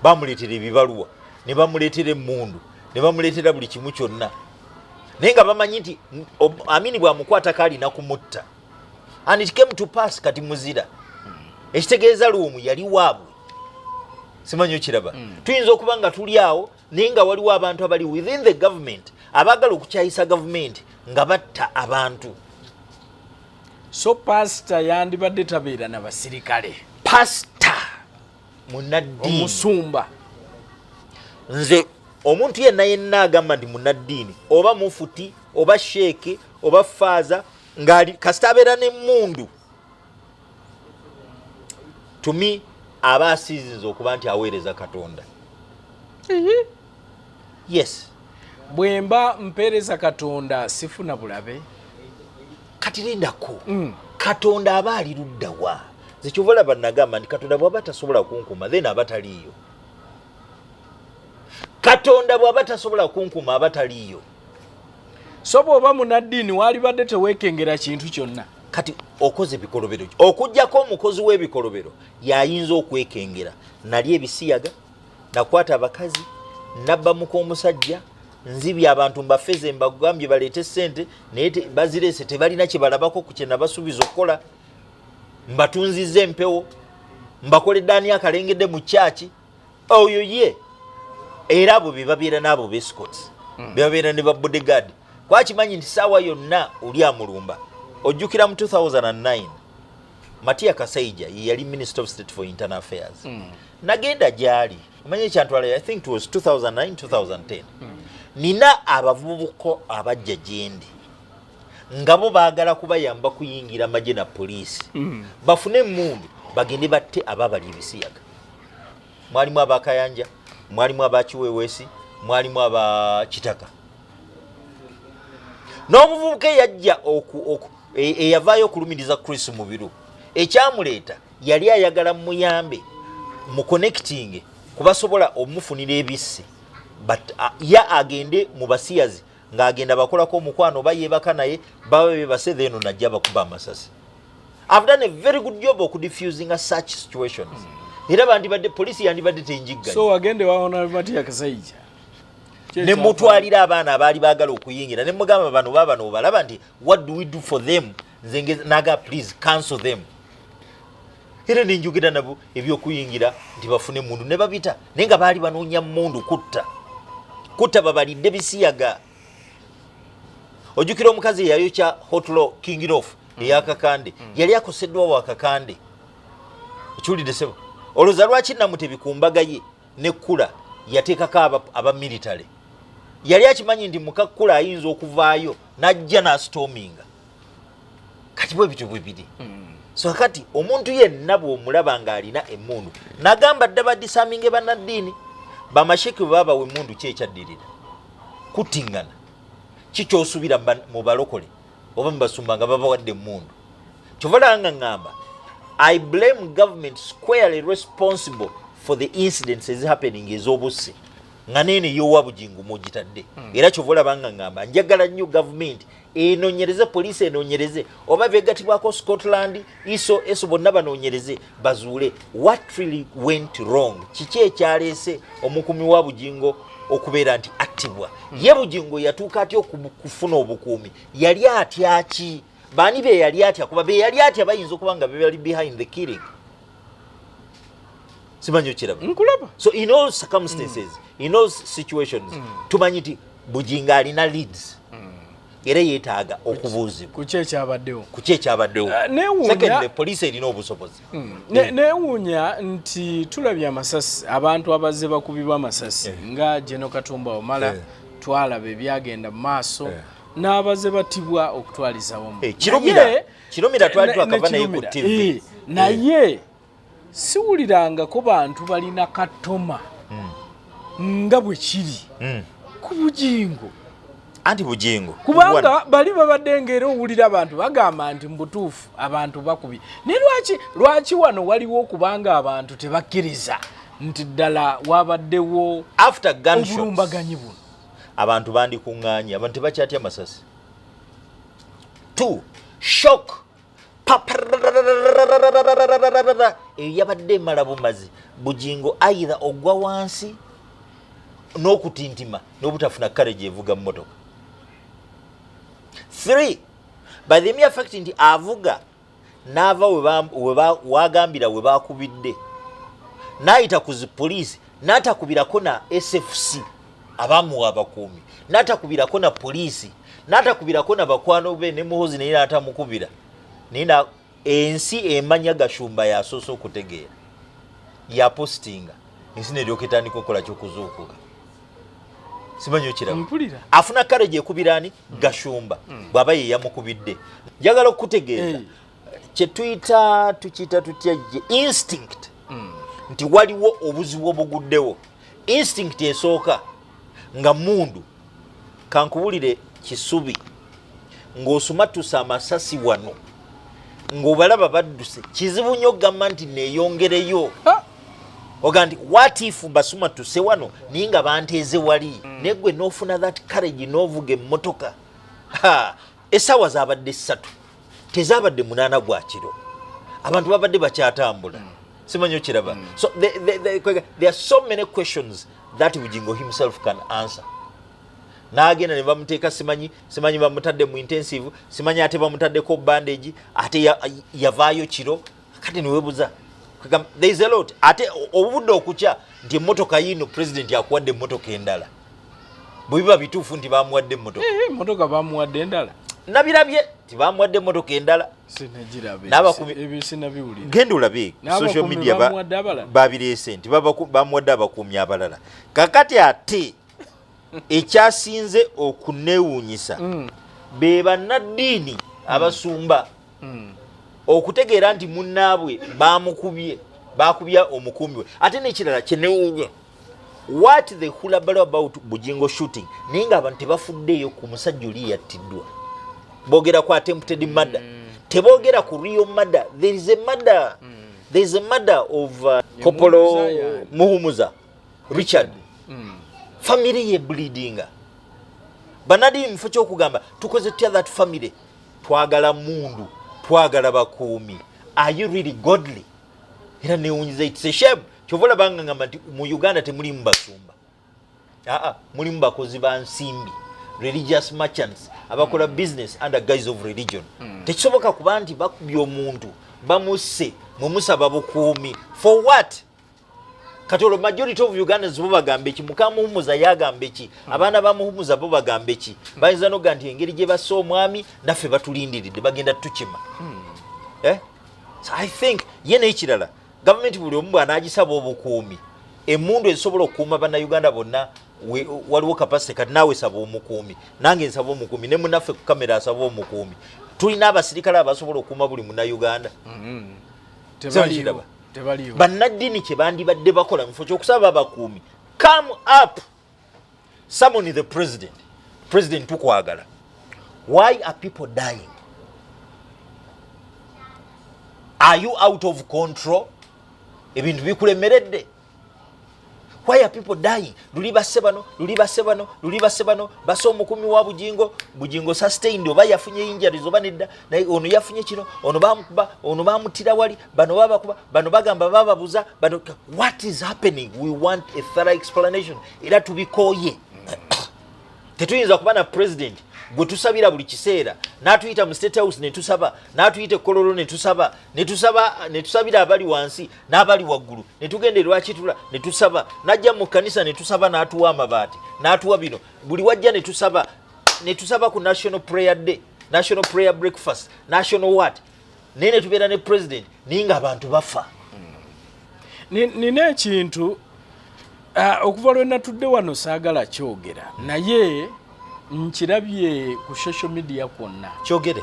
Bamuleetera ebibaluwa, ne bamuleetera emmundu, ne bamuleetera buli kimu kyonna, naye nga bamanyi nti Amini bw'amukwatako alina kumutta, and it came to pass. Kati muzira, ekitegeeza luumu yali waabwe, simanyi okiraba? Tuyinza okuba nga tuli awo, naye nga waliwo abantu abali within the government abaagala okukyayisa gavumenti nga batta abantu. So pasita yandibadde tabeera na basirikale? Pasita munaddiini. Omusumba. Nze omuntu yenna yenna agamba nti munaddiini, oba mufuti, oba sheeke, oba faaza, ngaali kasita abeera n'emmundu, to me Aba asiizinza okuba nti aweereza Katonda. Yes. Bwe mba mpeereza Katonda sifuna bulabe. Kati lindako. Katonda aba ali luddawa? Nze kyova olaba nagamba nti Katonda bw'aba tasobola kunkuma, then aba taliiyo. Katonda bw'aba tasobola kunkuma, aba taliiyo. So bw'oba munaddiini waalibadde teweekengera kintu kyonna. Kati okoze ebikolobero ki? Okugyako omukozi w'ebikolobero yayinza okwekengera. Nali ebisiyaga, nakwata abakazi, nabba muka omusajja, nzibye abantu, mbafeze, mbagambye baleete ssente, naye bazireese, tebalina kye balabako ku kye nabasuubiza okukola, mbatunzizza empewo, mbakoledde ani akalengedde mu kyaki. Oyo ye era abo be babeera n'abo ba escorts, bebabeera ne ba bodyguard, kwakimanyi nti saawa yonna oli amulumba. Ojjukira mu 2009 Matia Kasaija ye yali Minister of State for Internal Affairs. Nagenda gyali, omanyi ekyantwala, I think it was 2009 2010, nina abavubuka abajja gyendi nga bo baagala kubayamba kuyingira magye na poliisi, bafune emundu bagende batte ababali ebisiyaga. Mwalimu abakayanja, mwalimu abakiweweesi, mwalimu abakitaka, n'omuvubuka eyajja eyavaayo okulumiriza Chris Mubiru. Ekyamuleeta yali ayagala muyambe mu connecting kubasobola omufunira ebissi, but ya agende mu basiyazi ng'agenda bakolako omukwano oba yeebaka naye, baba bebase, then najja bakuba amasasi. I've done a very good job okudiffusinga such situations. Era bandibadde poliisi yandibadde tenjigganya. So wagende wa Honorable Matia Kasaija. Ne mutwalira abaana abaali baagala okuyingira, ne mugamba bano babano obalaba nti what do we do for them? Nze naga please cancel them. Era nenjogera nabo ebyokuyingira nti bafune mundu ne babita, naye nga baali banoonya mundu kutta kutta, babalidde bisiyaga. Ojjukira omukazi eyayokya Hotel King Rof eyakakande, yali akoseddwa wakakande. Okiwulidde sebo? Olowooza lwaki Namutebi ku mbaga ye nekkula yateekako aba military? Yali akimanyi nti mukakkula ayinza okuvaayo n'ajja n'astorminga. Kati bwe bityo bwe biri. So kati omuntu yenna bw'omulaba ng'alina emmundu, nagamba dda badisarminge bannaddiini, bamasheki bwe babawa emmundu, ki ekyaddirira? Kuttiŋŋana. Kikyosuubira mu balokole oba mu basumba nga babawadde emmundu? Kyova olaba nga ŋŋamba I blame government, squarely responsible for the incidents ezi happening ez'obusse, nga neeno eyowa Bugingo mwogitadde. Era kyova olaba nga ŋŋamba njagala nnyo gavumenti enoonyereze, poliisi enoonyereze, oba begatibwako Scotland, ISO, ESO, bonna banoonyereze bazuule what really went wrong. Kiki ekyaleese omukuumi wa Bugingo okubeera nti attibwa? Ye Bugingo yatuuka atya okufuna obukuumi? Yali atya ki? Baani be yali atya? Kuba be yali atya bayinza okuba nga bebali behind the killing. Simanyi okiraba. Nkulaba. So in all circumstances, in all situations, tumanyi nti Bugingo alina leads era yeetaaga okubuuzibwa. Ku ki ekyabaddewo. Ku ki ekyabaddewo. Neewuunya- Secondly, poliisi erina obusobozi. Neewuunya nti tulabye amasasi, abantu abazze bakubibwa amasasi nga General Katumba Wamala, twalaba ebyagenda mu maaso n'abazze batibwa okutwaliza wamu. Kirumira. Kirumira twali twakava ne naye ku Kirumira. TV. Naye siwulirangako bantu balina katoma nga bwe kiri ku Bugingo. Anti Bugingo Kubanga bali babadde ngaera owulira abantu bagamba nti mu butuufu abantu bakubye, naye lwaki wano waliwo okubanga abantu tebakkiriza nti ddala wabaddewo after gunshots obulumbaganyi buno? Abantu bandikuŋŋaanye, abantu tebakyatya masasi. Two shock, eyo yabadde emala bumazi Bugingo either ogwa wansi n'okutintima n'obutafuna courage evuga mmotoka. Three, by the mere fact nti avuga n'ava wagambira we bakubidde, n'ayita ku zi poliisi, n'atakubirako na SFC abamuwa abakuumi, n'atakubirako na poliisi, n'atakubirako na bakwano be ne Muhozi, naye n'atamukubira, naye ensi emanya Gashumba yasoose okutegeera, yapostinga, ensi neryoka etandika okukola kyokuzuukuka. Simanyi okiraba. Mpulira. Afuna courage ekubira ani? Gashumba bw'aba ye yamukubidde. Njagala okukutegeeza kyetuyita, tukiyita tutya, ye instinct. Nti waliwo obuzibu obuguddewo. Instinct esooka nga mundu, kankubulire, Kisubi, ng'osumatusa amasasi wano ng'obalaba badduse, kizibu nnyo okugamba nti neeyongereyo. Oga nti, "What if basumatuse wano naye nga banteeze wali?" Naye gwe n'ofuna that courage n'ovuga emmotoka. Ha, essaawa zabadde 3, tezabadde 8 gwa kiro, abantu babadde bakyatambula. Simanyi okiraba. So there are so many questions that Bugingo himself can answer. N'agenda ne bamuteeka, simanyi bamutadde mu intensive, simanyi ate bamutaddeko bandage, ate yavaayo kiro. Kati niwebuza, there is a lot. Ate obudde okukya nti emmotoka yiino, president akuwadde emmotoka endala, bwe biba bituufu nti bamuwadde emmotoka. Eh, emmotoka bamuwadde endala? Nabirabye nti bamuwadde emmotoka endala. Sinagiraba. Ebyo sinabiwulira. Genda olabe ku social N'abakuumi media. Bamuwadde abalala? Babireese nti bamuwadde abakuumi abalala. Kakati ate ekyasinze okuneewuunyisa, be bannaddiini abasumba okutegeera nti munnaabwe bamukubye, bakubya omukuumi we. Ate n'ekirala kyenewuunya, what the hullabaloo about Bugingo shooting, naye nga abantu tebafuddeeyo ku musajja oli yattiddwa. Boogera ku attempted murder, teboogera ku real murder. There is a murder, there is a murder of Kopolo Muhumuza. Muhumuza Richard. Family ye bleedinga. Bannaddiini mufo kyokugamba tukoze tutya that family, twagala mundu, twagala bakuumi. Are you really godly? Era newunyiza, it's a shame. Kyova olabanga ngamba nti mu Uganda temulimu basumba, aa, mulimu bakozi ba nsimbi, religious merchants abakola business under guise of religion. Tekisoboka kuba nti bakubye omuntu, bamusse, mwemusaba bukuumi for what? Kati olwo majority of Ugandans bo bagamba eki? Mukamuhumuza yagamba eki? Abaana bamuhumuza bo bagamba eki? Bayinza noga nti engeri gye basse omwami, naffe batulindiridde, bagenda tukima. Eh? So I think ye n'ekirala, gavumenti buli omu bw'anaagisaba obukuumi, emundu ezisobola okukuuma bannayuganda bonna, waliwo capacity. Kati naawe saba omukuumi, nange nsaba omukuumi, ne munaffe ku kamera asaba omukuumi. Tulina abasirikale abasobola okukuuma buli munnayuganda? Tebaliiwo. Kiraba. Tebaliiwo. Bannaddiini kye bandibadde bakola, mufo kyokusaba abakuumi, come up, summon the president. "President, tukwagala. Why are people dying? Are you out of control? Ebintu bikulemeredde? Why are people dying?" Luli basse bano, luli basse bano, luli basse bano, basse omukumi wa Bugingo. Bugingo sustained oba yafunye injuries oba nedda, naye ono yafunye kino, ono bamukuba, ono bamutira wali, bano babakuba, bano bagamba bababuza bano. What is happening? We want a thorough explanation. Era tubikooye. Tetuyinza kuba na president gwe tusabira buli kiseera, n'atuyita mu State House netusaba, n'atuyita ekololo netusaba, netusaba, netusabira abali wansi n'abali waggulu, netugenda erwakitula netusaba, najja mu kanisa netusaba, n'atuwa amabaati, n'atuwa bino, buli wajja netusaba, netusaba ku National Prayer Day, National Prayer Breakfast, national what, naye netubeera ne president naye nga abantu bafa. Nina ekintu, okuva lwe natudde wano saagala kyogera, naye nkirabye ku social media kwonna. Kyogere.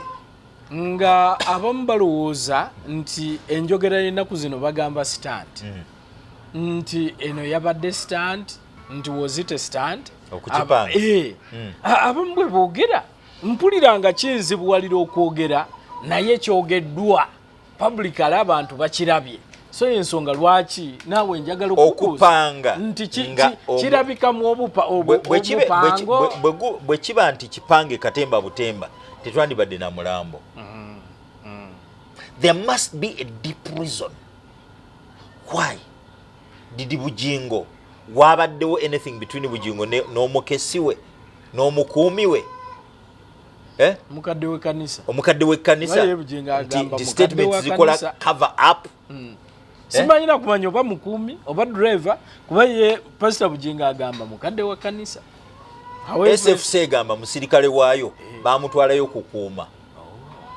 Nga abamu balowooza nti enjogera y'ennaku zino bagamba stunt, nti eno yabadde stunt, nti was it a stunt? Okukipanga. Abamu bwe boogera mpulira nga kinzibuwalira okwogera, naye kyogeddwa publicly, abantu bakirabye. So ensonga lwaki naawe njagala okubuuza Okupanga nti nga kirabikamu obupango. Bwe kiba nti kipange katemba butemba, tetwandibadde na mulambo. There must be a deep reason. Why did Bugingo, wabaddewo anything between Bugingo n'omukesi we, n'omukuumi we, eh? Mukadde w'ekkanisa. Omukadde w'ekkanisa. Naye Bugingo agamba nti mukadde statements wa zikola kanisa. cover up. Simanyina kumanya oba mukuumi oba driver, kuba ye Pasita Bugingo agamba mukadde wa kanisa. SFC egamba musirikale waayo bamutwalayo kukuuma.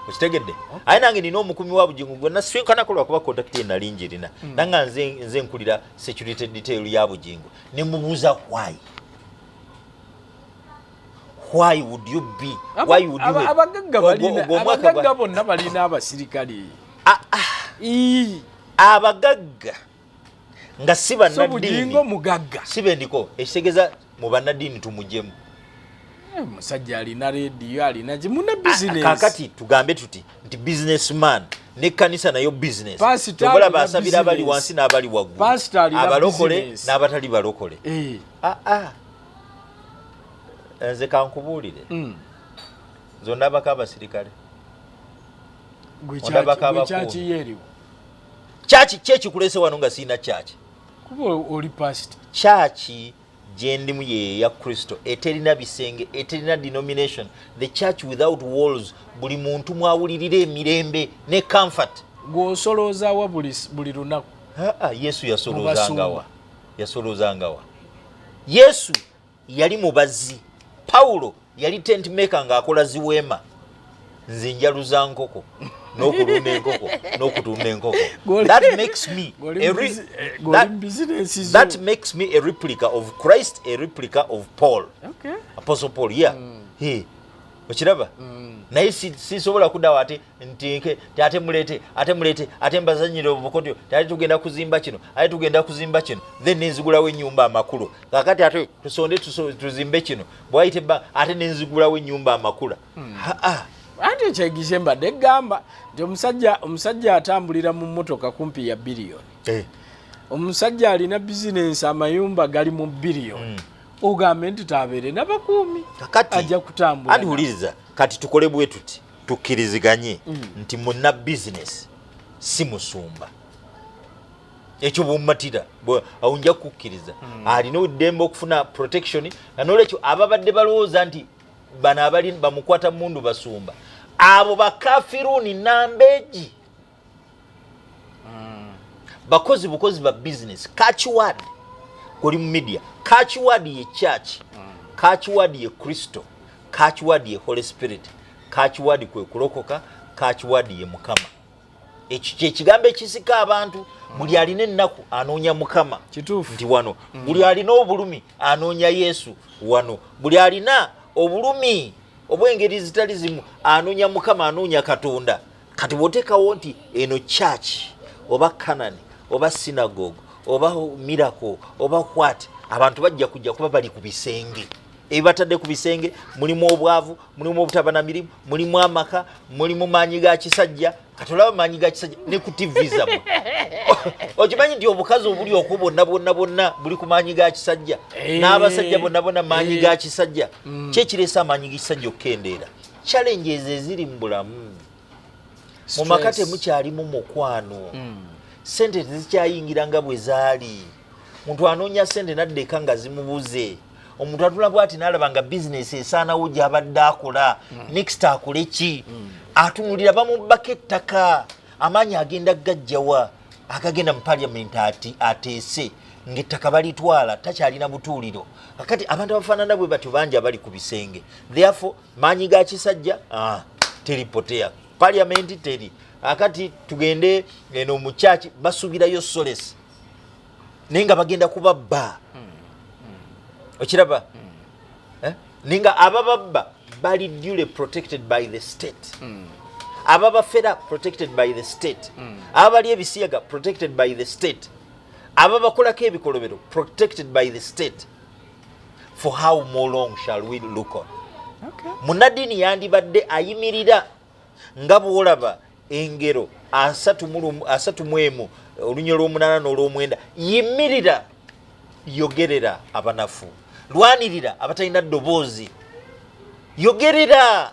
Okitegedde? Aye nange nina omukumi wa Bugingo gwe nasinkanako, lwakuba contact ye nali njirina, nanga nze nkulira security detail ya Bugingo, nemubuuza why would you be, why would you Abagagga balina Ogwo omwaka abagagga bonna balina abasirikale. Ah, ah. Ii. Abagagga Nga si So bannaddiini. Bugingo mugagga. Si bendiko, ekitegeeza mu bannaddiini tumugyemu. Musajja alina rediyo, alina muna bizinesi. Kakati tugambe tuti nti businessman nekkanisa nayo business. Pastor Obalaba alina asabira abali business. wansi n'abali waggulu, Pastor alina abalokole business. n'abatali balokole. Aa, nze kankubuulire, nze ondabako abasirikale. Ondabako abakuumi. Kyaki yeeriwo? Kyaki ki ekikulese wano nga siina kyaki? Kuba oli pasita. Kyaki gyendimu ye ya Kristo, eterina bisenge, eterina denomination, the church without walls, buli muntu mwawulirira emirembe ne comfort. Gw'osoloozawa buli lunaku? Aa, Yesu yasoloozangawa? Mubasumba. Yasoloozangawa? Yesu yali mubazi, Pawulo yali tent maker ng'akola ziweema. Nze njaluza nkoko n'okulunda enkoko n'okutunda enkoko. That makes me Gw'oli a mu gw'oli mu bizinesi zo. That makes me a replica of Christ, a replica of Paul. Apostle Paul, yeah. He. Okiraba? Naye sisobola kuddawo ate ntinke ti ate muleete, ate muleete, ate mbazanyire obukodyo, ti ate tugenda kuzimba kino, ate tugenda kuzimba kino, then nenzigulawo ennyumba amakulu. Kakati ate tusonde tuzimbe kino, bwayita ebba ate nenzigulawo ennyumba amakula. Haa. Anti ekyegisye mbadde egamba nti omusajja atambulira mu mmotoka kumpi ya biliyoni. Omusajja alina bizinensi, amayumba gali mu biliyoni, ogambe nti tabeere n'abakuumi? Kakati Ajja kutambula. Anti wuliriza, kati tukole bwe tuti, tukkiriziganye nti munna bizinesi si musumba. Ekyo bwommatira awo nja kukkiriza alina eddembe okufuna protection. Na nolwekyo ababadde balowooza nti bano abali bamukwata mundu basumba, abo bakafiruni nambeegi, bakozi bukozi ba business. Catchword kuli mu media, catchword ye church, catchword ye Kristo, catchword ye Holy Spirit, catchword kwe kulokoka, catchword ye Mukama. Ekyo kyekigambo ekisika abantu. Buli alina ennaku anoonya Mukama. Nti wano buli alina obulumi anoonya Yesu, wano buli alina obulumi obw'engeri zitali zimu anoonya Mukama, anoonya Katonda. Kati bw'oteekawo nti eno church oba Canaan oba synagogue oba miracle oba what, abantu bajja kujja kuba bali ku bisenge. Ebibatadde ku bisenge mulimu obwavu, mulimu obutaba na mirimu, mulimu amaka, mulimu maanyi ga kisajja. Kati olaba maanyi ga kisajja ne ku TV zammwe. Okimanyi nti obukazi obuli okwo bwonna bwonna bwonna buli ku maanyi ga kisajja? N'abasajja bonna bonna maanyi ga kisajja. Kyekireesa amaanyi g'ekisajja okukendeera? Challenges eziri mu bulamu, mu maka Stress. temukyalimu mukwano, sente tezikyayingira nga bwe zaali. Muntu anoonya sente naddeka nga zimubuze. Omuntu atula bwati n'alaba nga bizinesi esaanawo gy'abadde akola, next akole ki? Atunulira bamubbako ettaka, amaanyi agenda gajjawa agagenda mu parliament ati ateese ng'ettaka balitwala, takyalina butuuliro. Kakati abantu abafaanana bwe batyo bangi abali ku bisenge. Therefore maanyi ga kisajja, teri potea parliament teri. Akati tugende eno mu church, basuubirayo solace naye nga bagenda kubabba. Okiraba? Eh? Naye nga abababba bali duly protected by the state, ababafera protected by the state, ababali ebisiyaga protected by the state, ababakolako ebikolobero protected by the state. For how more long shall we look on? Munaddiini yandibadde ayimirira nga bw'olaba Engero 31 olunyo lw'omunaana n'olwomwenda: yimirira, yogerera abanafu, lwanirira abatalina ddoboozi, yogerera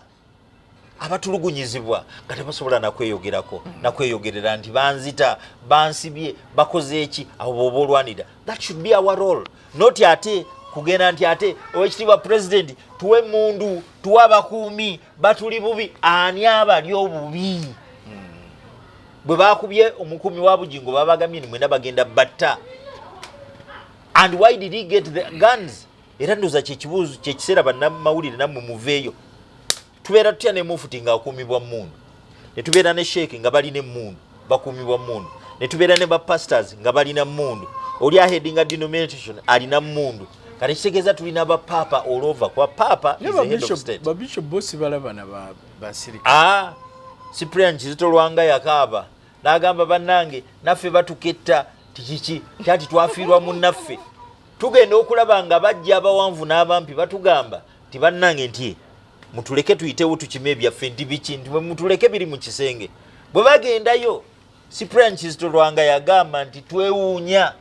abatulugunyizibwa nga tebasobola nakweyogerako nakweyogerera nti banzita, bansibye, bakoze eki. Abo bwoba olwanirira, that should be our role, not ate kugenda nti ate owekitiibwa president tuwe emundu, tuwe abakuumi, batuli bubi. Ani abali obubi? Bwe bakubye omukuumi wa Bugingo, babagambye ni mwena bagenda batta. And why did he get the guns? Era ndoza kyekibuuzo kyekiseera bannamawulire nammwe muveeyo. Tubeera tutya ne mufuti ng'akuumibwa mundu, ne tubeera ne sheeke nga balina emmundu bakuumibwa mundu, ne tubeera ne bapastors nga balina mundu, oli aheadinga denomination alina mundu? Kati kitegeeza tulina bapaapa all over, kuba paapa is the head of state. Babishop bo sibalaba na basirikale. Ah, Cyprian Kizito Lwanga yakaaba n'agamba, bannange naffe batuketta. Tikiki kyati twafiirwa munnaffe. Tugenda okulaba nga bajja abawanvu n'abampi batugamba nti bannange, nti mutuleke tuyitewo tukime ebyaffe, nti biki, nti mutuleke biri mu kisenge. Bwe bagendayo, Cyprian Kizito Lwanga yagamba nti twewuunya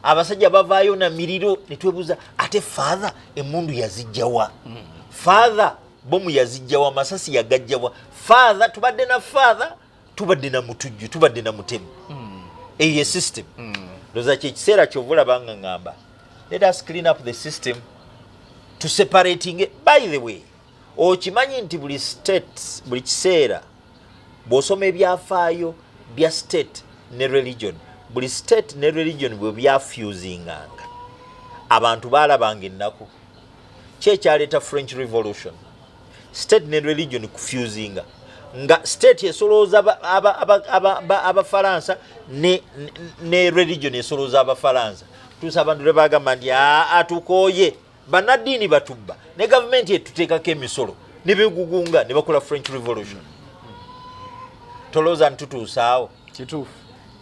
abasajja bavaayo na miriro ne twebuuza, ate Father emundu yazijjawa? Father bomu yazijjawa? Masasi yagajjawa? Father tubadde na Father, tubadde na mutujju, tubadde na mutemu. Eyo ye system. Ndoza kyekiseera kyova olaba nga ŋŋamba let us clean up the system to separating. By the way, okimanyi nti buli state, buli kiseera bw'osoma ebyafaayo bya state ne religion, buli state ne religion bwe byafusinganga, abantu baalabanga ennaku. Ki ekyaleeta French Revolution? State ne religion kufusinga, nga state esolooza Abafalansa ne religion esolooza Abafalansa. Tuusa abantu lwe bagamba nti aa, tukooye bannaddiini batubba ne gavumenti etuteekako emisolo, ne begugunga ne bakola French Revolution. Tolowooza nti tutuusaawo? Kituufu.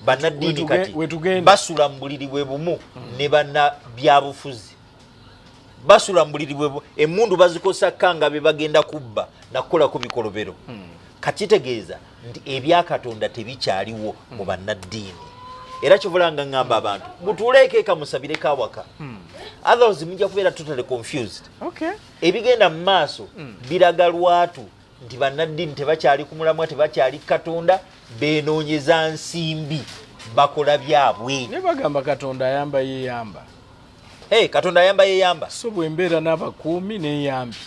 Bannaddiini kati wetugenda. Basula mu buliri bwe bumu ne bannabyabufuzi, basula mu buliri bwe emundu bazikosa kanga be bagenda kubba nakukolako bikolobero. Kakitegeeza nti ebyakatonda tebikyaliwo mu bannaddiini. Era kivulanga ŋŋamba abantu mutuuleeko eka musabireko awaka, otherwise mujja kubeera totally confused. Ebigenda mu maaso biraga lwatu nti bannaddiini tebakyali ku mulamwa, tebakyali Katonda, benoonyeza nsimbi, bakola byabwe. Ne bagamba Katonda ayamba yeyamba. Hey, Katonda ayamba yeyamba. So bwe mbeera n'abakuumi neyambi.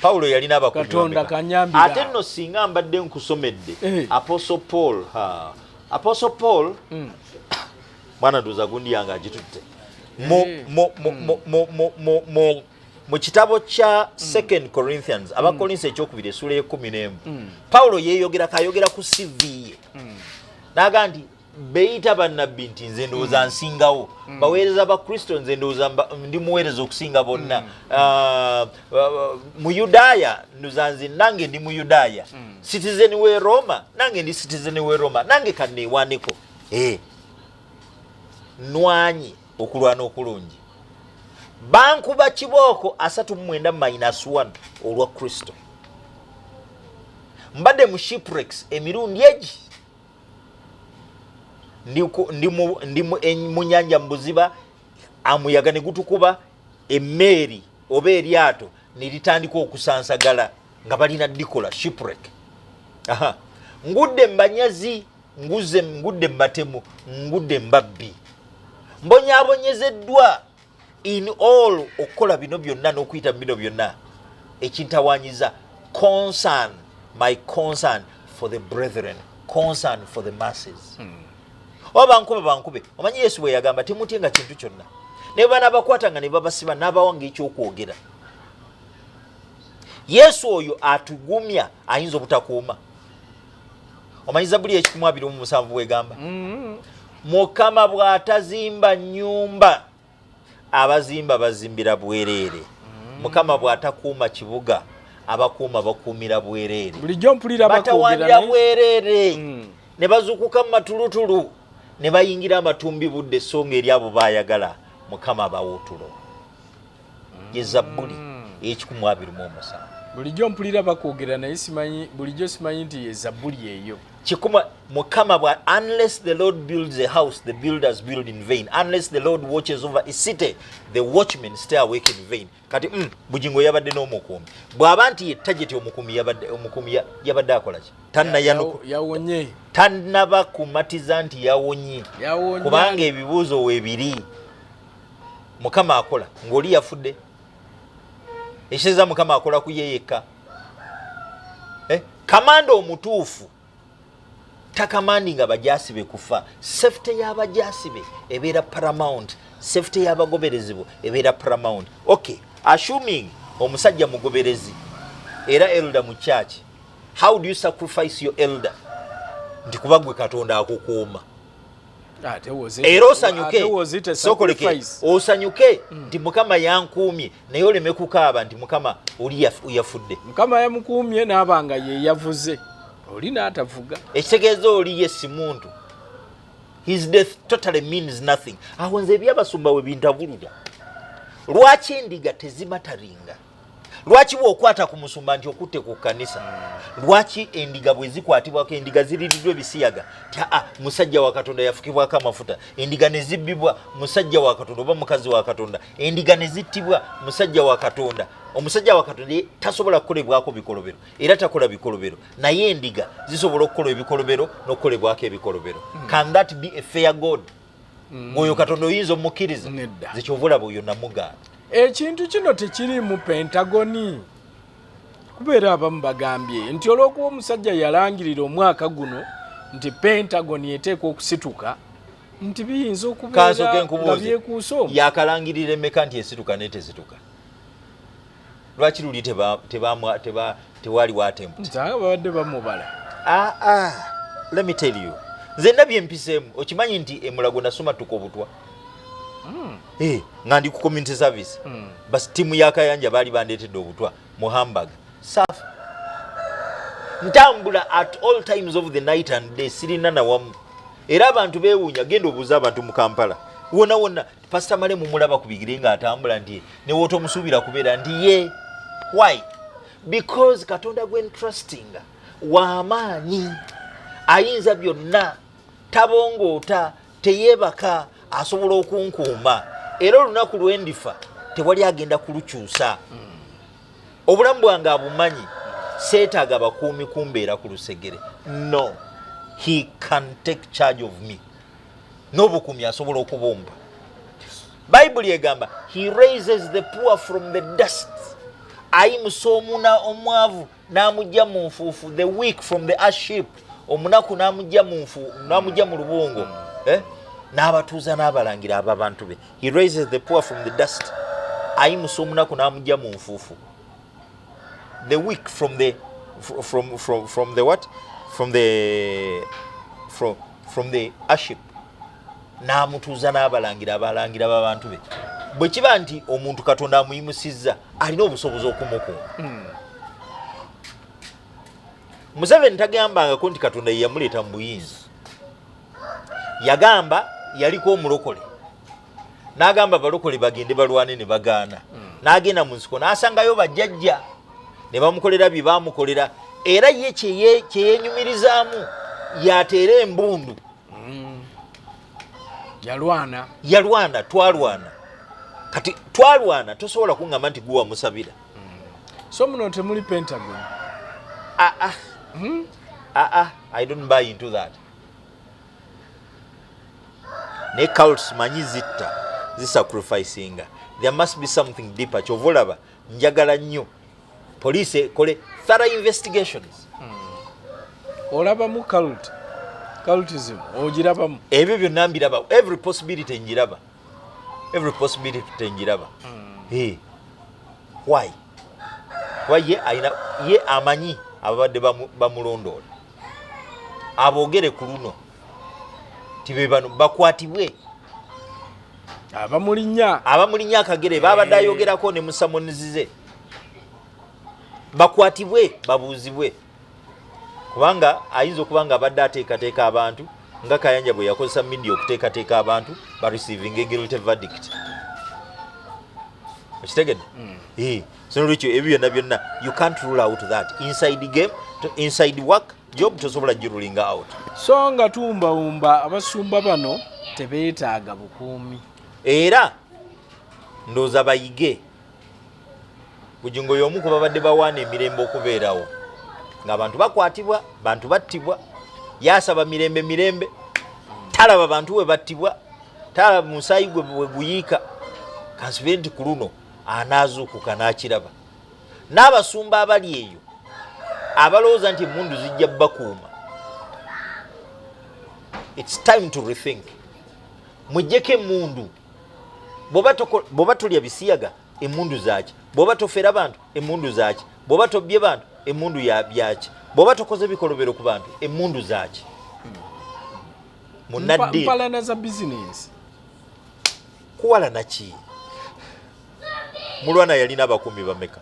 Pawulo yalina abakuumi Katonda bameka? kanyambira. Ate nno singa mbadde nkusomedde Apostle Paul, ha. Apostle Paul, mwana ndoza gundi yange agitutte mu, mu kitabo kya Second Corinthians, Abakolinso ekyokubiri essuula y'e11, Pawulo yeeyogerako, ayogera ku CV ye, n'agamba nti beyita bannabbi, nti nze ndowooza nsingawo, baweereza ba Kristo, nze ndowooza ndi muweereza okusinga bonna. Ah, Muyudaaya, ndoza nze nange ndi Muyudaaya, citizen we Roma, nange ndi citizen we Roma, nange kanneewaneko. Nwanye okulwana okulungi, bankuba kibooko 39 minus 1 olwa Kristo, mbadde mu shipwrecks emirundi egi, ndi mu nyanja mu buziba, amuyaga ne gutukuba emmeeri oba eryato ne litandika okusansagala nga balina dikola shipwreck. Aha. Ngudde mbanyazi, nguze, ngudde mbatemu, ngudde mbabbi, mbonyaabonyezeddwa. In all, okukola bino byonna n'okuyita mu bino byonna, ekintawanyiza concern, my concern for the brethren, concern for the masses. Oba bankuba bankube. Omanyi Yesu bwe yagamba, temutyenga kintu kyonna, ne banabakwata nga ne babasiba, n'abawanga ekyokwogera. Yesu oyo atugumya ayinza obutakuuma? Omanyi Zabuli 127 bwegamba? Mukama bw'atazimba nyumba, abazimba bazimbira bwereere. Mukama bw'atakuuma kibuga, abakuuma bakuumira bwereere. Bulijjo mpulira bakwogera Batawandira naye- bwereere ne bazukuka mu matulutulu ne bayingira amatumbi budde, so nga eri abo bayagala Mukama abawa otulo. Ye Zabbuli 127. Bulijjo mpulira bakwogera naye simanyi, bulijjo simanyi nti ye Zabbuli eyo. Kikuma Mukama bwa, unless the Lord builds a house, the builders build in vain. Unless the Lord watches over a city, the watchmen stay awake in vain. Kati Bugingo yabadde n'omukuumi. Bw'aba nti ye target, omukuumi yabadde, omukuumi yabadde akola ki? Tannayanuku Yawonye. Tannaba kumatiza nti yawonye. Yawonye. Kubanga ebibuuzo weebiri. Mukama akola ng'oli yafudde, ekitegeeza Mukama akola ku ye yekka. Eh, kamanda omutuufu tacommandinga bajaasi be kufa. Safety y'abajaasi be ebeera paramount, safety y'abagoberezi bo ebeera paramount. Okay, assuming omusajja mugoberezi era elder mu church, how do you sacrifice your elder nti kuba gwe Katonda akukuuma? Ate Era osanyuke. Ate was it a Sokoleke sacrifice? Osanyuke nti Mukama yankuumye, naye oleme kukaaba nti Mukama oli yafudde. Mukama yamukuumye n'aba nga ye yavuze, oli n'atavuga. Ekitegeeza oli ye si muntu. His death totally means nothing. Awo nze ebyabasumba we bintabulira. Lwaki endiga tezimataringa? Lwaki bw'okwata ku musumba nti okutte ku kkanisa? Lwaki endiga bwe zikwatibwako, endiga ziririddwa ebisiyaga ti aa musajja wa Katonda yafukibwako amafuta, endiga ne zibbibwa musajja wa Katonda oba mukazi wa Katonda, endiga ne zittibwa musajja wa Katonda. Omusajja wa Katonda tasobola kukolebwako bikolobero era takola bikolobero, naye endiga zisobola okukola ebikolobero n'okukolebwako ebikolobero. Can that be a fair God? Oyo Katonda oyinza omukkiriza? Nedda. Nze kyova olaba oyo namugaana. Ekintu kino tekiriimu Pentagoni, kubeera abamu bagambye nti olw'okuba omusajja yalangirira omwaka guno nti Pentagoni eteekwa okusituka, nti biyinza okubeera Kansooke nga nkubuuze, byekuusa omwo. Yakalangirira emeka nti esituka naye tezituka? Lwaki luli tewaliwo attempt? Nti anga babadde bamubala. Ah, ah, let me tell you, nze ndabye empiseemu. Okimanyi nti emulago nasoma tuka obutwa? Eh, nga ndi ku community service, bas tiimu ya Kayanja baali bandeetedde obutwa mu hamburg safa. Ntambula at all times of the night and day, sirina nawamu, era abantu beewuunya. Genda obuuze abantu mu Kampala wonna wonna, Pasita Male mumulaba ku bigere ng'atambula, nti newoota omusuubira kubeera nti ye. Why? Because Katonda gwe ntrustinga w'amaanyi, ayinza byonna, tabongoota, teyeebaka, asobola okunkuuma, era olunaku lwendifa tewali agenda kulukyusa. Obulamu bwange abumanyi, seetaaga bakuumi kumbeera ku lusegere. No, he can take charge of me. N'obukuumi asobola okubumba. Bayibuli egamba, "He raises the poor from the dust." Ayimusa omuna omwavu n'amugja mu nfuufu, the weak from the ash heap, omunaku n'amugja mu nfu, n'amugja mu lubungo, eh? N'abatuuza n'abalangira ababantu be. He raises the poor from the dust, ayimusa omunaku n'amugja mu nfuufu, the weak from the what, from the ash heap, n'amutuuza n'abalangira abalangira b'abantu be. Bwe kiba nti omuntu Katonda amuyimusizza, alina obusobozi okumukuuma. Museveni tagambangako nti Katonda ye yamuleeta mu buyinza. Yagamba yaliko omulokole, n'agamba abalokole bagende balwane, ne bagaana. N'agenda mu nsiko n'asangayo bajjajja ne bamukolera bye bamukolera, era ye kyeyenyumirizaamu yateera embundu. Yalwana. Yalwana, twalwana. Kati twalwana, tosobola kuŋŋamba nti guwa musabira. So muno temuli Pentagon? Ah, ah. Ah, ah, I don't buy into that. Ne cults manyi zitta, zisacrificinga. There must be something deeper. Kyova olaba njagala nnyo police ekole thorough investigations. Olabamu cult, cultism ogirabamu? Ebyo byonna mbiraba, every possibility njiraba, every possibility njiraba. Eh. Why? Kuba ye alina, ye amanyi ababadde bamulondoola, aboogere ku luno tibe bano bakwatibwe. Abamulinnya. Abamulinnya akagere babadde ayogerako ne musamonizize bakwatibwe, babuuzibwe, kubanga ayinza okuba nga abadde ateekateeka abantu nga Kayanja bwe yakozesa media okuteekateeka abantu bareceiving a guilty verdict. Okitegedde? Eh, so nolwekyo ebyo byonna byonna you can't rule out that inside game, inside work job, tosobola girulinga out. So nga tuwumbawumba, abasumba bano tebeetaaga bukuumi. Era ndowooza bayige Bugingo y'omu ku babadde bawaana emirembe okubeerawo ng'abantu bakwatibwa, bantu battibwa. Yasaba mirembe, mirembe, talaba bantu bwe battibwa, talaba musaayi gwe bwe guyiika. Kansubire nti ku luno anaazuukuka n'akiraba. N'abasumba abali eyo abalowooza nti emundu zijja bakuuma, it's time to rethink. Mujjeko emundu. Bw'oba tolya bisiyaga, emundu zaaki? Bw'oba tofera bantu, emundu zaaki? Bw'oba tobbye bantu, emundu ya byaki? Bw'oba tokoze bikolobero ku bantu, emundu zaaki? Munaddiini. Mpalana za bizinensi. Kuwalana ki? Mulwana yalina abakuumi bameka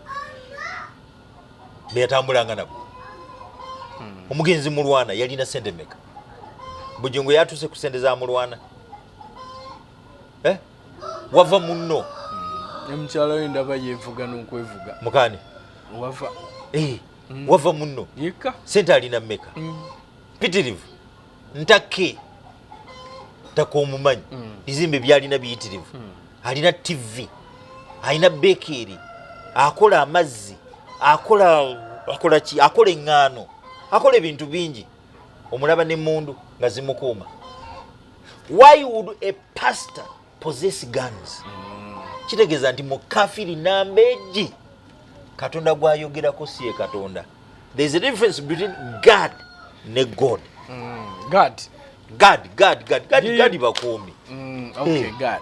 beyatambulanga nabo? Omugenzi Mulwana yalina sente meka? Bujingo yatuuse ku sente za mulwana, eh? Wava munno. Ne mukyala we ndaba yeevuga n'okwevuga. Mukani? Wava. Eh, wava munno. Yekka. Sente alina mmeka? Pitirivu. Ntakke ntaka omumanyi. Bizimbe byalina biyitirivu. Alina TV, alina bekeeri, akola amazzi, akola, akola ki, akola eŋŋaano, akola ebintu bingi. Omulaba n'emmundu nga zimukuuma. Why would a pastor possess guns? Kitegeeza nti mukafiri namba egi. Katonda gwayogerako si ye Katonda. There is a difference between God ne God. God. God, God, God, God. God bakuumi. Okay, God.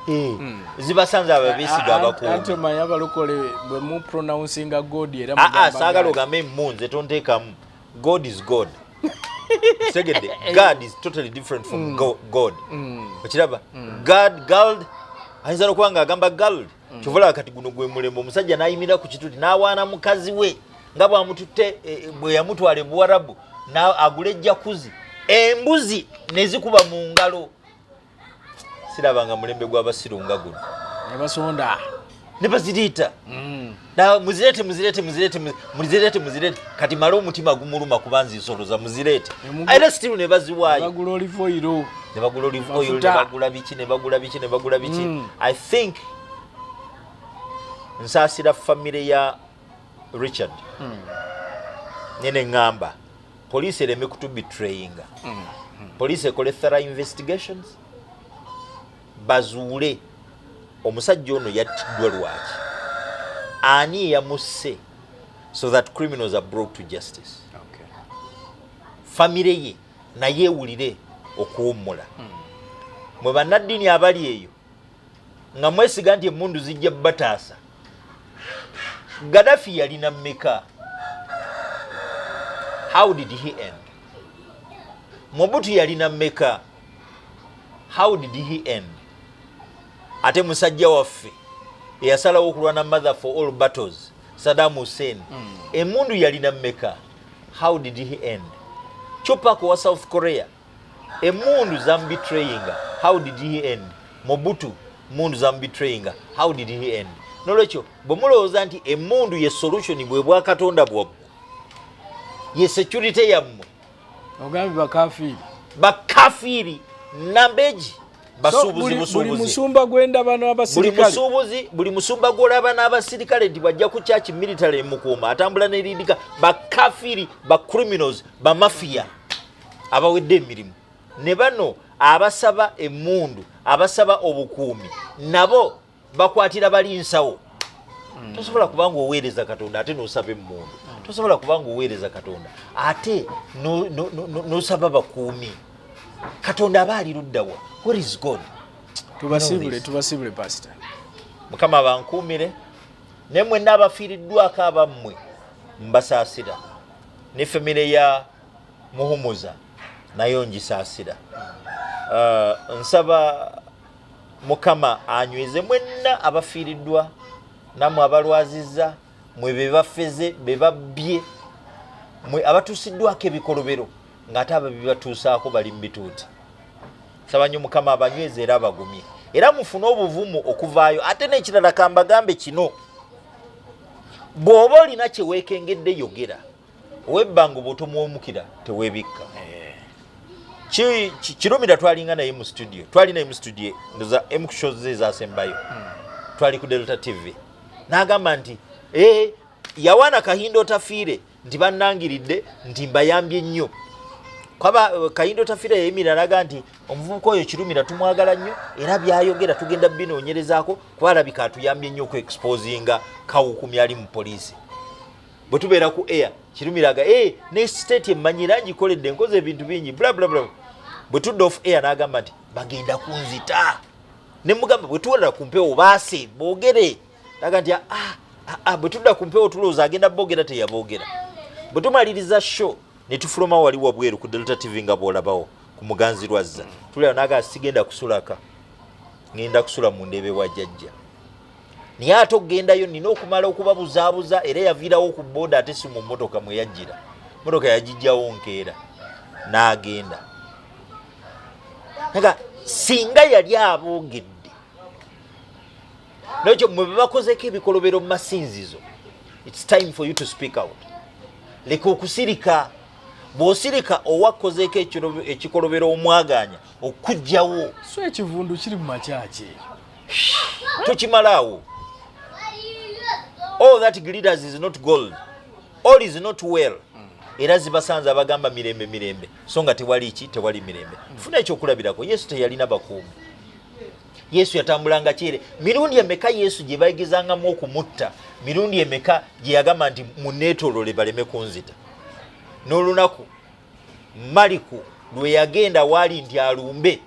Zibasanze ababesiga Anti abakuumi. Omanyi abalokole bwe mu pronouncinga God era Aa, mugamba saagala God. ogambe mu nze tonteekamu. God is God. Tegedde? God is totally different from God. Okiraba? God, God ayinza nokuba nga agamba gald. Kyova olaba kati guno gwe mulembe omusajja n'ayimirira ku kituti n'awaana mukazi we nga bwamututte, bwe yamutwala e Buwarabu agula e jacuzzi, embuzi ne zikuba mu ngalo. Sirabanga mulembe gw'abasiru nga guno. Ne basonda. Ne baziriita. Na muzireete, muzireete, muzireete, muzireete, muzireete. Kati male omutima gumuluma kuba nzisoloza muzireete. Era still ne baziwaayo. Bagula olive oil. Ne bagula olive oil, ne Mafuta. bagula biki, ne bagula biki, ne bagula biki. I think nsaasira famire ya Richard. Nene ŋŋamba poliisi ereme kutubetrayinga. Poliisi ekole thorough investigations, bazuule omusajja ono yattiddwa lwaki, ani eyamusse, so that criminals are brought to justice. Famire ye naye ewulire okuwummula. Mwe bannaddiini abali eyo nga mwesiga nti emundu zijja bataasa, Gaddafi yalina mmeka? How did he end? Mobutu yalina mmeka? How did he end? Ate musajja waffe eyasalawo okulwana, mother for all battles, Saddam Hussein, emundu yalina mmeka? How did he end? Chupak wa South Korea, emundu zamubetrayinga. How did he end? Mobutu, mundu zamubetrayinga. How did he end? Nolwekyo bwe mulowooza nti emundu ye solution, bwe bwakatonda bwammwe, ye security yammwe. Ogambye bakafiiri. Bakafiiri nambeegi. So, basuubuzi. buli Busuubuzi. musumba gwendaba Buli n'abasirikale. musuubuzi, buli musumba gwolaba n'abasirikale nti bwajja ku kyaki military emukuuma, atambula neridika, bakafiiri, bacriminals, bamafiya abawedde emirimu. Ne bano abasaba emundu, abasaba obukuumi, nabo bakwatira bali nsawo. Tosobola kubanga oweereza Katonda ate n'osaba emundu. Tosobola kubanga oweereza Katonda ate n'osaba bakuumi. Katonda aba ali luddawa? Where is God? Tubasibule. This. Tubasibule, pastor. Mukama bankuumire naye mwenna abafiiriddwako abammwe mbasaasira, ne famire ya Muhumuza nayo ngisaasira. Nsaba Mukama anyweze mwenna abafiiriddwa, nammwe abalwazizza, mwe be bafeze, be babbye, mwe abatuusiddwako ebikolobero ng'ate ababibatuusaako bali mu bituuti. Saba nnyo Mukama abanyweze era abagumye, era mufune obuvumu okuvaayo. Ate n'ekirala kambagambe kino: bw'oba olina kyeweekengedde, yogera. Owebbanga bw'otomuwemukira teweebikka. Kirumira twalinga naye mu studio, twali naye mu studio ndoza emu ku shows ze ezasembayo, twali ku Delta TV, n'agamba nti yawaana Kahinda Otafiire nti bannangiridde nti mbayambye nnyo. Kwaba Kahinda Otafiire yayimirira n'aga nti omuvubuka oyo Kirumira tumwagala nnyo, era byayogera tugenda binoonyerezaako, kuba alabika atuyambye nnyo okuexposinga kawukumi ali mu poliisi. Bwe tubeera ku air, Kirumira aga ne state emmanyi era ngikoledde, nkoze ebintu bingi, bla bla bla. Bwe tudda off air n'agamba nti bagenda kunzita. Ne mugamba bwe tuwolera ku mpewo baase boogere. Naga nti ah, bwe tudda ku mpewo tulowooza agenda boogera, teyaboogera. Bwe tumaliriza show ne tufuluma wali wabweru ku Delta TV nga bw'olabawo ku Muganzi Lwazza, tulaba naga sigenda kusulaka, ngenda kusula mu ndebe wa jjajja, naye ate okugendayo nina okumala okubabuzaabuza. Era yaviirawo ku boda, ate si mu mmotoka mwe yajjira, motoka yagijjawo nkeera n'agenda. Nga singa yali aboogedde nekyo, mwe bebakozeko ebikolobero mu masinzizo, it's time for you to speak out. Leka okusirika. Bw'osirika, owakozeeko ekikolobero omwaganya okugjawo. So ekivundu kiri mu makyaki. Tukimalaawo. All that glitters is not gold, all is not well. Era zibasanze abagamba mirembe, mirembe, so nga tewali ki? Tewali mirembe. Funa ekyokulabirako, Yesu teyalina bakuumi. Yesu yatambulanga kyere. Mirundi emeka Yesu gye bagezangamu okumutta? Mirundi emeka gye yagamba nti muneetolole baleme kunzita? N'olunaku Maliku lwe yagenda waali nti alumbe